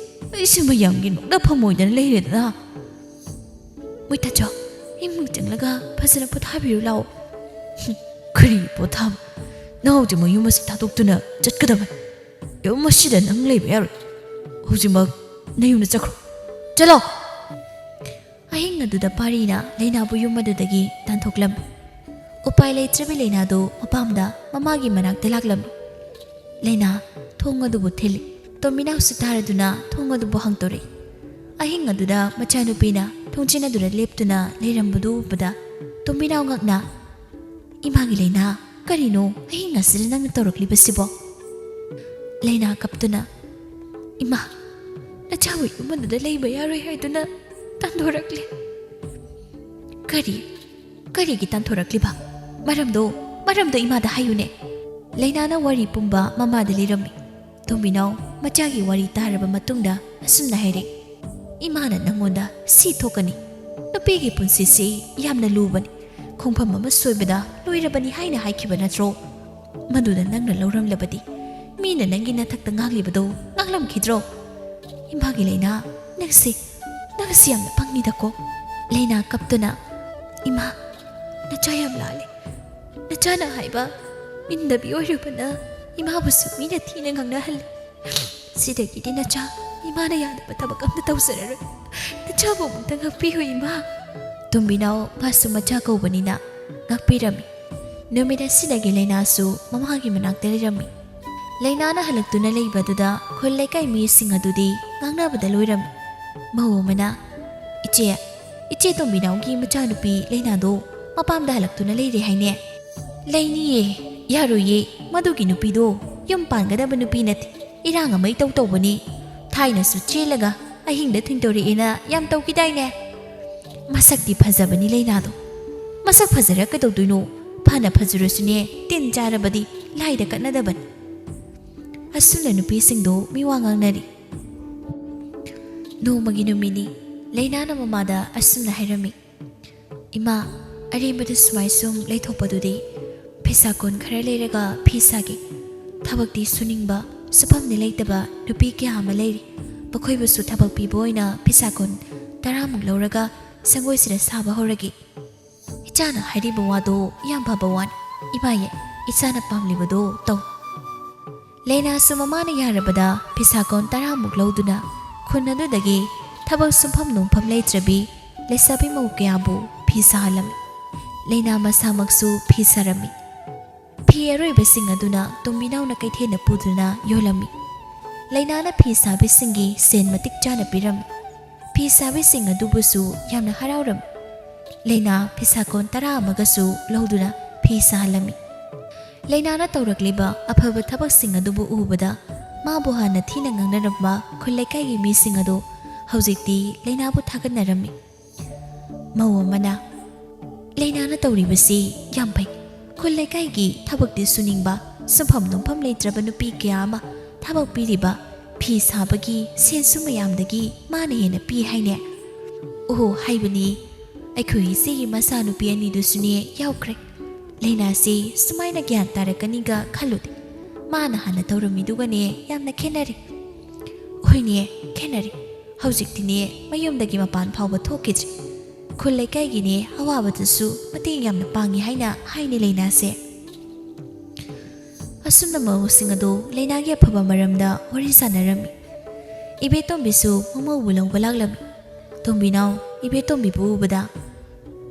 ꯑꯩꯁꯦ ꯃꯌꯥꯝꯒꯤ ꯅꯣꯛꯅꯐꯝ ꯑꯣꯏꯗꯅ ꯂꯩꯔꯦꯗꯅ꯫ ꯃꯣꯏꯇꯥꯆꯧ, ꯏꯃꯨꯡ ꯆꯪꯂꯒ ꯐꯖꯅ ꯄꯣꯊꯥꯕꯤꯔꯨ ꯂꯥꯛꯑꯣ꯫" "ꯍꯨꯝ, ꯀꯔꯤ ꯄꯣꯊꯥꯕ? ꯅꯪ ꯍꯧꯖꯤꯛꯃꯛ ꯌꯨꯝ ꯑꯁꯤ ꯊꯥꯗꯣꯛꯇꯨꯅ ꯆꯠꯀꯗꯕꯅꯤ꯫" ꯌꯨꯝ ꯑꯁꯤꯗ ꯅꯪ ꯂꯩꯕ ꯌꯥꯔꯣꯏ꯫ ꯍꯧꯖꯤꯛꯃꯛ ꯅꯌꯨꯝꯗ ꯆꯠꯈ꯭ꯔꯣ꯫ ꯆꯠꯂꯣ!" ꯑꯍꯤꯡ ꯑꯗꯨꯗ ꯄꯥꯔꯤꯅ ꯂꯩꯅꯥꯕꯨ ꯌꯨꯝ ꯑꯗꯨꯗꯒꯤ ꯇꯥꯟꯊꯣꯛꯂꯝꯃꯤ꯫ ꯎꯄꯥꯏ ꯂꯩꯇ꯭ꯔꯕꯤ ꯂꯩꯅꯥꯗꯨ ꯃꯄꯥꯝꯗ ꯃꯃꯥꯒꯤ ꯃꯅꯥꯛꯇ ꯂꯥꯛꯂꯝꯃꯤ꯫ ꯂꯩꯅꯥ ꯊꯣꯡ ꯑꯗꯨꯕꯨ ꯊꯤꯜꯂꯤ꯫ ꯇꯣꯝꯕꯤꯅꯥꯎꯁꯨ ꯇꯥꯔꯗꯨꯅ ꯊꯣꯡ ꯑꯗꯨꯕꯨ ꯍꯥꯡꯗꯣꯔꯛꯏ꯫ ꯑꯍꯤꯡ ꯑꯗꯨꯗ ꯃꯆꯥꯅꯨꯄꯤꯅ ꯊꯣꯡꯖꯤꯟ ꯑꯗꯨꯗ ꯂꯦꯞꯇꯨꯅ ꯂꯩꯔꯝꯕꯗꯨ ꯎꯕꯗ ꯇꯣꯝꯕꯤꯅꯥꯎ ꯉꯛꯅ, "ꯏꯃꯥꯒꯤ ꯂꯩꯅꯥ, ꯀꯔꯤꯅꯣ ꯑꯍꯤꯡ ꯑꯁꯤꯗ ꯅꯪꯅ ꯇꯧꯔꯛꯂꯤꯕꯁꯤꯕꯣ?" ꯂꯩꯅꯥ ꯀꯞꯇꯨꯅ, "ꯏꯃꯥ, ꯅꯆꯥꯕꯨ ꯌꯨꯝ ꯑꯗꯨꯗ ꯂꯩꯕ ꯌꯥꯔꯣꯏ ꯍꯥꯏꯗꯨꯅ ꯇꯥꯟꯊꯣꯔꯛꯂꯦ꯫" "ꯀꯔꯤ? ꯀꯔꯤꯒꯤ ꯇꯥꯟꯊꯣꯔꯛꯂꯤꯕ? ꯃꯔꯝꯗꯣ, ꯃꯔꯝꯗꯣ ꯏꯃꯥꯗ ꯍꯥꯏꯌꯨꯅꯦ꯫" ꯂꯩꯅꯥꯅ ꯋꯥꯔꯤ ꯄꯨꯝꯕ ꯃꯃꯥꯗ ꯂꯤꯔꯝꯃꯤ꯫ ꯇꯣꯝꯕꯤꯅꯥꯎ ꯃꯆꯥꯒꯤ ꯋꯥꯔꯤ ꯇꯥꯔꯕ ꯃꯇꯨꯡꯗ ꯑꯁꯨꯝꯅ ꯍꯥꯏꯔꯛꯏ, "ꯏꯃꯥꯅ ꯅꯪꯉꯣꯟꯗ ꯁꯤ ꯊꯣꯛꯀꯅꯤ꯫ ꯅꯨꯄꯤꯒꯤ ꯄꯨꯟꯁꯤꯁꯤ ꯌꯥꯝꯅ ꯂꯨꯕꯅꯤ꯫ ꯈꯣꯡꯐꯝ ꯑꯃ ꯁꯣꯏꯕꯗ ꯂꯣꯏꯔꯕꯅꯤ ꯍꯥꯏꯅ ꯍꯥꯏꯈꯤꯕ ꯅꯠꯇ꯭ꯔꯣ? ꯃꯗꯨꯗ ꯅꯪꯅ ꯂꯧꯔꯝꯂꯕꯗꯤ ꯃꯤꯅ ꯅꯪꯒꯤ ꯅꯊꯛꯇ ꯉꯥꯡꯂꯤꯕꯗꯣ ꯉꯥꯡꯂꯝꯈꯤꯗ꯭ꯔꯣ? ꯏꯃꯥꯒꯤ ꯂꯩꯅꯥ, ꯅꯪꯁꯦ, ꯅꯪꯁꯦ ꯌꯥꯝꯅ ꯄꯪꯉꯤꯗꯀꯣ꯫" ꯂꯩꯅꯥ ꯀꯞꯇꯨꯅ, "ꯏꯃꯥ, ꯅꯆꯥ ꯌꯥꯝ ꯂꯥꯜꯂꯦ꯫ ꯅꯆꯥꯅ ꯍꯥꯏꯕ ꯏꯟꯗꯕꯤ ꯑꯣꯏꯔꯨꯕꯅ ꯏꯃꯥꯕꯨꯁꯨ ꯃꯤꯅ ꯊꯤꯅ ꯉꯥꯡꯅꯍꯜꯂꯦ꯫ ꯁꯤꯗꯒꯤꯗꯤ ꯅꯆꯥ, ꯏꯃꯥꯅ ꯌꯥꯗꯕ ꯊꯕꯛ ꯑꯝꯇ ꯇꯧꯖꯔꯔꯣꯏ꯫ ꯅꯆꯥꯕꯨ ꯑꯃꯨꯛꯇ ꯉꯥꯛꯄꯤꯌꯨ ꯏꯃꯥ꯫" ꯇꯣꯝꯕꯤꯅꯥꯎ ꯃꯥꯁꯨ ꯃꯆꯥ ꯀꯧꯕꯅꯤꯅ ꯉꯥꯛꯄꯤꯔꯝꯃꯤ꯫ ꯅꯨꯃꯤꯠ ꯑꯁꯤꯗꯒꯤ ꯂꯩꯅꯥꯁꯨ ꯃꯃꯥꯒꯤ ꯃꯅꯥꯛꯇ ꯂꯩꯔꯝꯃꯤ꯫ ꯂꯩꯅꯥꯅ ꯍꯜꯂꯛꯇꯨꯅ ꯂꯩꯕꯗꯨꯗ ꯈꯨꯜ ꯂꯩꯀꯥꯏ ꯃꯤꯁꯤꯡ ꯑꯗꯨꯗꯤ ꯉꯥꯡꯅꯕꯗ ꯂꯣꯏꯔꯝꯃꯤ꯫ ꯃꯧ ꯑꯃꯅ, "ꯏꯆꯦ, ꯏꯆꯦ ꯇꯣꯝꯕꯤꯅꯥꯎꯒꯤ ꯃꯆꯥꯅꯨꯄꯤ ꯂꯩꯅꯥꯗꯣ ꯃꯄꯥꯝꯗ ꯍꯜꯂꯛꯇꯨꯅ ꯂꯩꯔꯦ ꯍꯥꯏꯅꯦ?" "ꯂꯩꯅꯤꯌꯦ, ꯌꯥꯔꯣꯏꯌꯦ, ꯃꯗꯨꯒꯤ ꯅꯨꯄꯤꯗꯣ ꯌꯨꯝ ꯄꯥꯟꯒꯗꯕ ꯅꯨꯄꯤ ꯅꯠꯇꯦ, ꯏꯔꯥꯡ ꯑꯃ ꯏꯇꯧ ꯇꯧꯕꯅꯤ꯫ ꯊꯥꯏꯅꯁꯨ ꯆꯦꯜꯂꯒ ꯑꯍꯤꯡꯗ ꯊꯦꯡꯗꯣꯔꯛꯑꯦꯅ ꯌꯥꯝ ꯇꯧꯈꯤꯗꯥꯏꯅꯦ? ꯃꯁꯛꯇꯤ ꯐꯖꯕꯅꯤ ꯂꯩꯅꯥꯗꯣ꯫ ꯃꯁꯛ ꯐꯖꯔ ꯀꯩꯗꯧꯗꯣꯏꯅꯣ? ꯐꯅ ꯐꯖꯔꯁꯨꯅꯦ, ꯇꯤꯟ ꯆꯥꯔꯕꯗꯤ ꯂꯥꯏꯗ ꯀꯠꯅꯗꯕꯅꯤ꯫" ꯑꯁꯨꯝꯅ ꯅꯨꯄꯤꯁꯤꯡꯗꯣ ꯃꯤꯋꯥ ꯉꯥꯡꯅꯔꯤ꯫ ꯅꯣꯡꯃꯒꯤ ꯅꯨꯃꯤꯠꯅꯤ꯫ ꯂꯩꯅꯥꯅ ꯃꯃꯥꯗ ꯑꯁꯨꯝꯅ ꯍꯥꯏꯔꯝꯃꯤ, "ꯏꯃꯥ, ꯑꯔꯦꯝꯕꯗ ꯁꯨꯃꯥꯏ ꯁꯨꯝ ꯂꯩꯊꯣꯛꯄꯗꯨꯗꯤ ꯐꯤꯁꯥ ꯀꯣꯟ ꯈꯔ ꯂꯩꯔꯒ ꯐꯤ ꯁꯥꯒꯦ꯫ ꯊꯕꯛꯇꯤ ꯁꯨꯅꯤꯡꯕ, ꯁꯨꯐꯝꯗꯤ ꯂꯩꯇꯕ ꯅꯨꯄꯤ ꯀꯌꯥ ꯑꯃ ꯂꯩꯔꯤ꯫ ꯃꯈꯣꯏꯕꯨꯁꯨ ꯊꯕꯛ ꯄꯤꯕ ꯑꯣꯏꯅ ꯐꯤꯁꯥ ꯀꯣꯟ ꯇꯔꯥꯃꯨꯛ ꯂꯧꯔꯒ ꯁꯪꯒꯣꯏꯁꯤꯗ ꯁꯥꯕ ꯍꯧꯔꯒꯦ꯫" ꯏꯆꯥꯅ ꯍꯥꯏꯔꯤꯕ ꯋꯥꯗꯣ ꯌꯥꯝ ꯐꯕ ꯋꯥꯅꯤ꯫ ꯏꯃꯥꯌꯦ, ꯏꯆꯥꯅ ꯄꯥꯝꯂꯤꯕꯗꯣ ꯇꯧ꯫ ꯂꯩꯅꯥꯁꯨ ꯃꯃꯥꯅ ꯌꯥꯔꯕꯗ ꯐꯤꯁꯥ ꯀꯣꯟ ꯇꯔꯥꯃꯨꯛ ꯂꯧꯗꯨꯅ ꯈꯨꯟ ꯑꯗꯨꯗꯒꯤ ꯊꯕꯛ ꯁꯨꯡꯐꯝ ꯅꯣꯝꯐꯝ ꯂꯩꯇ꯭ꯔꯕꯤ ꯂꯩꯁꯥꯕꯤ ꯃꯧ ꯀꯌꯥꯕꯨ ꯐꯤ ꯁꯥꯍꯜꯂꯝꯃꯤ꯫ ꯂꯩꯅꯥ ꯃꯁꯥꯃꯛꯁꯨ ꯐꯤ ꯁꯥꯔꯝꯃꯤ꯫ ꯐꯤ ꯑꯔꯣꯏꯕꯁꯤꯡ ꯑꯗꯨꯅ ꯇꯣꯝꯕꯤꯅꯥꯎꯅ ꯀꯩꯊꯦꯜꯗ ꯄꯨꯗꯨꯅ ꯌꯣꯜꯂꯝꯃꯤ꯫ ꯂꯩꯅꯥꯅ ꯐꯤ ꯁꯥꯕꯤꯁꯤꯡꯒꯤ ꯁꯦꯟ ꯃꯇꯤꯛ ꯆꯥꯅ ꯄꯤꯔꯝꯃꯤ꯫ ꯐꯤ ꯁꯥꯕꯤꯁꯤꯡ ꯑꯗꯨꯕꯨꯁꯨ ꯌꯥꯝꯅ ꯍꯔꯥꯎꯔꯝꯃꯤ꯫ ꯂꯩꯅꯥ ꯐꯤꯁꯥ ꯀꯣꯟ ꯇꯔꯥ ꯑꯃꯒꯁꯨ ꯂꯧꯗꯨꯅ ꯐꯤ ꯁꯥꯍꯜꯂꯝꯃꯤ꯫ ꯂꯩꯅꯥꯅ ꯇꯧꯔꯛꯂꯤꯕ ꯑꯐꯕ ꯊꯕꯛꯁꯤꯡ ꯑꯗꯨꯕꯨ ꯎꯕꯗ ꯃꯥꯕꯨ ꯍꯥꯟꯅ ꯊꯤꯅ ꯉꯥꯡꯅꯔꯝꯕ ꯈꯨꯜ ꯂꯩꯀꯥꯏꯒꯤ ꯃꯤꯁꯤꯡ ꯑꯗꯨ ꯍꯧꯖꯤꯛꯇꯤ ꯂꯩꯅꯥꯕꯨ ꯊꯥꯒꯠꯅꯔꯝꯃꯤ꯫ ꯃꯧ ꯑꯃꯅ, "ꯂꯩꯅꯥꯅ ꯇꯧꯔꯤꯕꯁꯤ ꯌꯥꯝ ꯐꯩ꯫ ꯈꯨꯜ ꯂꯩꯀꯥꯏꯒꯤ ꯊꯕꯛꯇꯤ ꯁꯨꯅꯤꯡꯕ, ꯁꯨꯐꯝ ꯅꯣꯝꯐꯝ ꯂꯩꯇ꯭ꯔꯕ ꯅꯨꯄꯤ ꯀꯌꯥ ꯑꯃ ꯊꯕꯛ ꯄꯤꯔꯤꯕ, ꯐꯤ ꯁꯥꯕꯒꯤ ꯁꯦꯟꯁꯨ ꯃꯌꯥꯝꯗꯒꯤ ꯃꯥꯅ ꯍꯦꯟꯅ ꯄꯤ ꯍꯥꯏꯅꯦ꯫ ꯑꯣꯍꯣ, ꯍꯥꯏꯕꯅꯤ, ꯑꯩꯈꯣꯏ ꯏꯆꯦꯒꯤ ꯃꯆꯥꯅꯨꯄꯤ ꯑꯅꯤꯗꯨꯁꯨꯅꯦ ꯌꯥꯎꯈ꯭ꯔꯦ꯫ ꯂꯩꯅꯥꯁꯤ ꯁꯨꯃꯥꯏꯅ ꯒ꯭ꯌꯥꯟ ꯇꯥꯔꯛꯀꯅꯤꯒ ꯈꯜꯂꯨꯗꯦ꯫ ꯃꯥꯅ ꯍꯥꯟꯅ ꯇꯧꯔꯝꯃꯤꯗꯨꯒꯅꯦ ꯌꯥꯝꯅ ꯈꯦꯠꯅꯔꯦ꯫" "ꯍꯣꯏꯅꯦ, ꯈꯦꯠꯅꯔꯦ꯫ ꯍꯧꯖꯤꯛꯇꯤꯅꯦ ꯃꯌꯨꯝꯗꯒꯤ ꯃꯄꯥꯟ ꯐꯥꯎꯕ ꯊꯣꯛꯈꯤꯗ꯭ꯔꯦ꯫ ꯈꯨꯜ ꯂꯩꯀꯥꯏꯒꯤꯅꯦ ꯑꯋꯥꯕꯗꯁꯨ ꯃꯇꯦꯡ ꯌꯥꯝꯅ ꯄꯥꯡꯉꯤ ꯍꯥꯏꯅ ꯍꯥꯏꯅꯦ ꯂꯩꯅꯥꯁꯦ꯫" ꯑꯁꯨꯝꯅ ꯃꯧꯁꯤꯡ ꯑꯗꯨ ꯂꯩꯅꯥꯒꯤ ꯑꯐꯕ ꯃꯔꯝꯗ ꯋꯥꯔꯤ ꯁꯥꯟꯅꯔꯝꯃꯤ꯫ ꯏꯕꯦꯇꯣꯝꯕꯤꯁꯨ ꯃꯃꯧꯕꯨ ꯂꯧꯕ ꯂꯥꯛꯂꯝꯃꯤ꯫ ꯇꯣꯝꯕꯤꯅꯥꯎ ꯏꯕꯦꯇꯣꯝꯕꯤꯕꯨ ꯎꯕꯗ,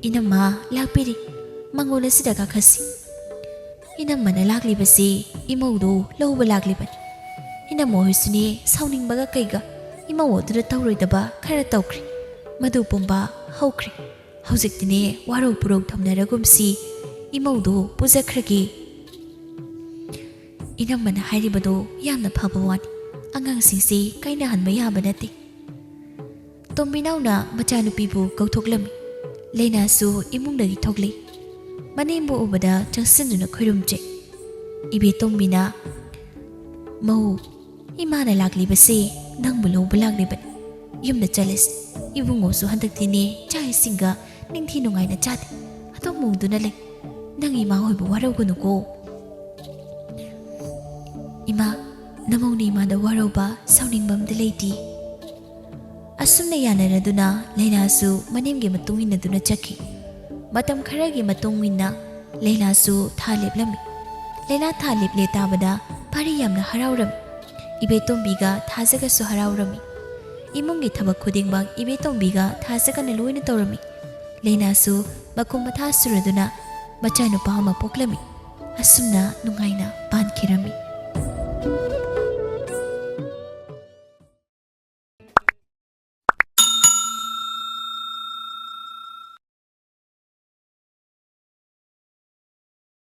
"ꯏꯅꯝꯃ ꯂꯥꯛꯄꯤꯔꯤ, ꯃꯥꯡꯒꯣꯜ ꯑꯁꯤꯗ ꯀꯥꯈꯠꯁꯤ꯫" ꯏꯅꯝꯃꯅ ꯂꯥꯛꯂꯤꯕꯁꯤ ꯏꯃꯧꯗꯨ ꯂꯧꯕ ꯂꯥꯛꯂꯤꯕꯅꯤ꯫ ꯏꯅꯝꯃ ꯍꯣꯏꯁꯨꯅꯦ ꯁꯥꯎꯅꯤꯡꯕꯒ ꯀꯩꯒ ꯏꯃꯧ ꯑꯗꯨꯗ ꯇꯧꯔꯣꯏꯗꯕ ꯈꯔ ꯇꯧꯈ꯭ꯔꯦ꯫ ꯃꯗꯨ ꯄꯨꯝꯕ ꯍꯧꯈ꯭ꯔꯦ꯫ ꯍꯧꯖꯤꯛꯇꯤꯅꯦ ꯋꯥꯔꯧ ꯄꯨꯔꯧ ꯊꯝꯅꯔꯒꯨꯝꯁꯤ, ꯏꯃꯧꯗꯨ ꯄꯨꯖꯈ꯭ꯔꯒꯦ꯫ ꯏꯅꯝꯃꯅ ꯍꯥꯏꯔꯤꯕꯗꯨ ꯌꯥꯝꯅ ꯐꯕ ꯋꯥꯅꯤ꯫ ꯑꯉꯥꯡꯁꯤꯡꯁꯤ ꯀꯥꯏꯅꯍꯟꯕ ꯌꯥꯕ ꯅꯠꯇꯦ꯫ ꯇꯣꯝꯕꯤꯅꯥꯎꯅ ꯃꯆꯥꯅꯨꯄꯤꯕꯨ ꯀꯧꯊꯣꯛꯂꯝꯃꯤ꯫ ꯂꯩꯅꯥꯁꯨ ꯏꯃꯨꯡꯗꯒꯤ ꯊꯣꯛꯂꯛꯏ꯫ ꯃꯅꯦꯝꯕꯨ ꯎꯕꯗ ꯆꯪꯁꯤꯟꯗꯨꯅ ꯈꯣꯏꯔꯨꯝꯖꯩ꯫ ꯏꯕꯦꯇꯣꯝꯕꯤꯅ, "ꯃꯧ, ꯏꯃꯥꯅ ꯂꯥꯛꯂꯤꯕꯁꯦ ꯅꯪꯕꯨ ꯂꯧꯕ ꯂꯥꯛꯂꯤꯕꯅꯤ꯫ ꯌꯨꯝꯗ ꯆꯠꯂꯁꯤ꯫ ꯏꯕꯨꯡꯉꯣꯁꯨ ꯍꯟꯗꯛꯇꯤꯅꯦ ꯆꯥꯛ ꯏꯁꯤꯡꯒ ꯅꯤꯡꯊꯤ ꯅꯨꯡꯉꯥꯏꯅ ꯆꯥꯗꯦ꯫ ꯑꯗꯨꯝ ꯃꯨꯗꯨꯅ ꯂꯩ꯫ ꯅꯪ ꯏꯃꯥ ꯍꯣꯏꯕꯨ ꯋꯥꯔꯧꯒꯅꯨꯀꯣ꯫" "ꯏꯃꯥ, ꯅꯃꯧꯅ ꯏꯃꯥꯗ ꯋꯥꯔꯧꯕ, ꯁꯥꯎꯅꯤꯡꯕ ꯑꯝꯇ ꯂꯩꯇꯦ꯫" ꯑꯁꯨꯝꯅ ꯌꯥꯅꯔꯗꯨꯅ ꯂꯩꯅꯥꯁꯨ ꯃꯅꯦꯝꯒꯤ ꯃꯇꯨꯡ ꯏꯟꯅꯗꯨꯅ ꯆꯠꯈꯤ꯫ ꯃꯇꯝ ꯈꯔꯒꯤ ꯃꯇꯨꯡ ꯏꯟꯅ ꯂꯩꯅꯥꯁꯨ ꯊꯥ ꯂꯦꯞꯂꯝꯃꯤ꯫ ꯂꯩꯅꯥ ꯊꯥ ꯂꯦꯞꯂꯦ ꯇꯥꯕꯗ ꯄꯥꯔꯤ ꯌꯥꯝꯅ ꯍꯔꯥꯎꯔꯝꯃꯤ꯫ ꯏꯕꯦꯇꯣꯝꯕꯤꯒ ꯊꯥꯖꯒꯁꯨ ꯍꯔꯥꯎꯔꯝꯃꯤ꯫ ꯏꯃꯨꯡꯒꯤ ꯊꯕꯛ ꯈꯨꯗꯤꯡꯃꯛ ꯏꯕꯦꯇꯣꯝꯕꯤꯒ ꯊꯥꯖꯒꯅ ꯂꯣꯏꯅ ꯇꯧꯔꯝꯃꯤ꯫ ꯂꯩꯅꯥꯁꯨ ꯃꯈꯨꯝ ꯃꯊꯥ ꯁꯨꯔꯗꯨꯅ ꯃꯆꯥꯅꯨꯄꯥ ꯑꯃ ꯄꯣꯛꯂꯝꯃꯤ꯫ ꯑꯁꯨꯝꯅ ꯅꯨꯡꯉꯥꯏꯅ ꯄꯥꯟꯈꯤꯔꯝꯃꯤ꯫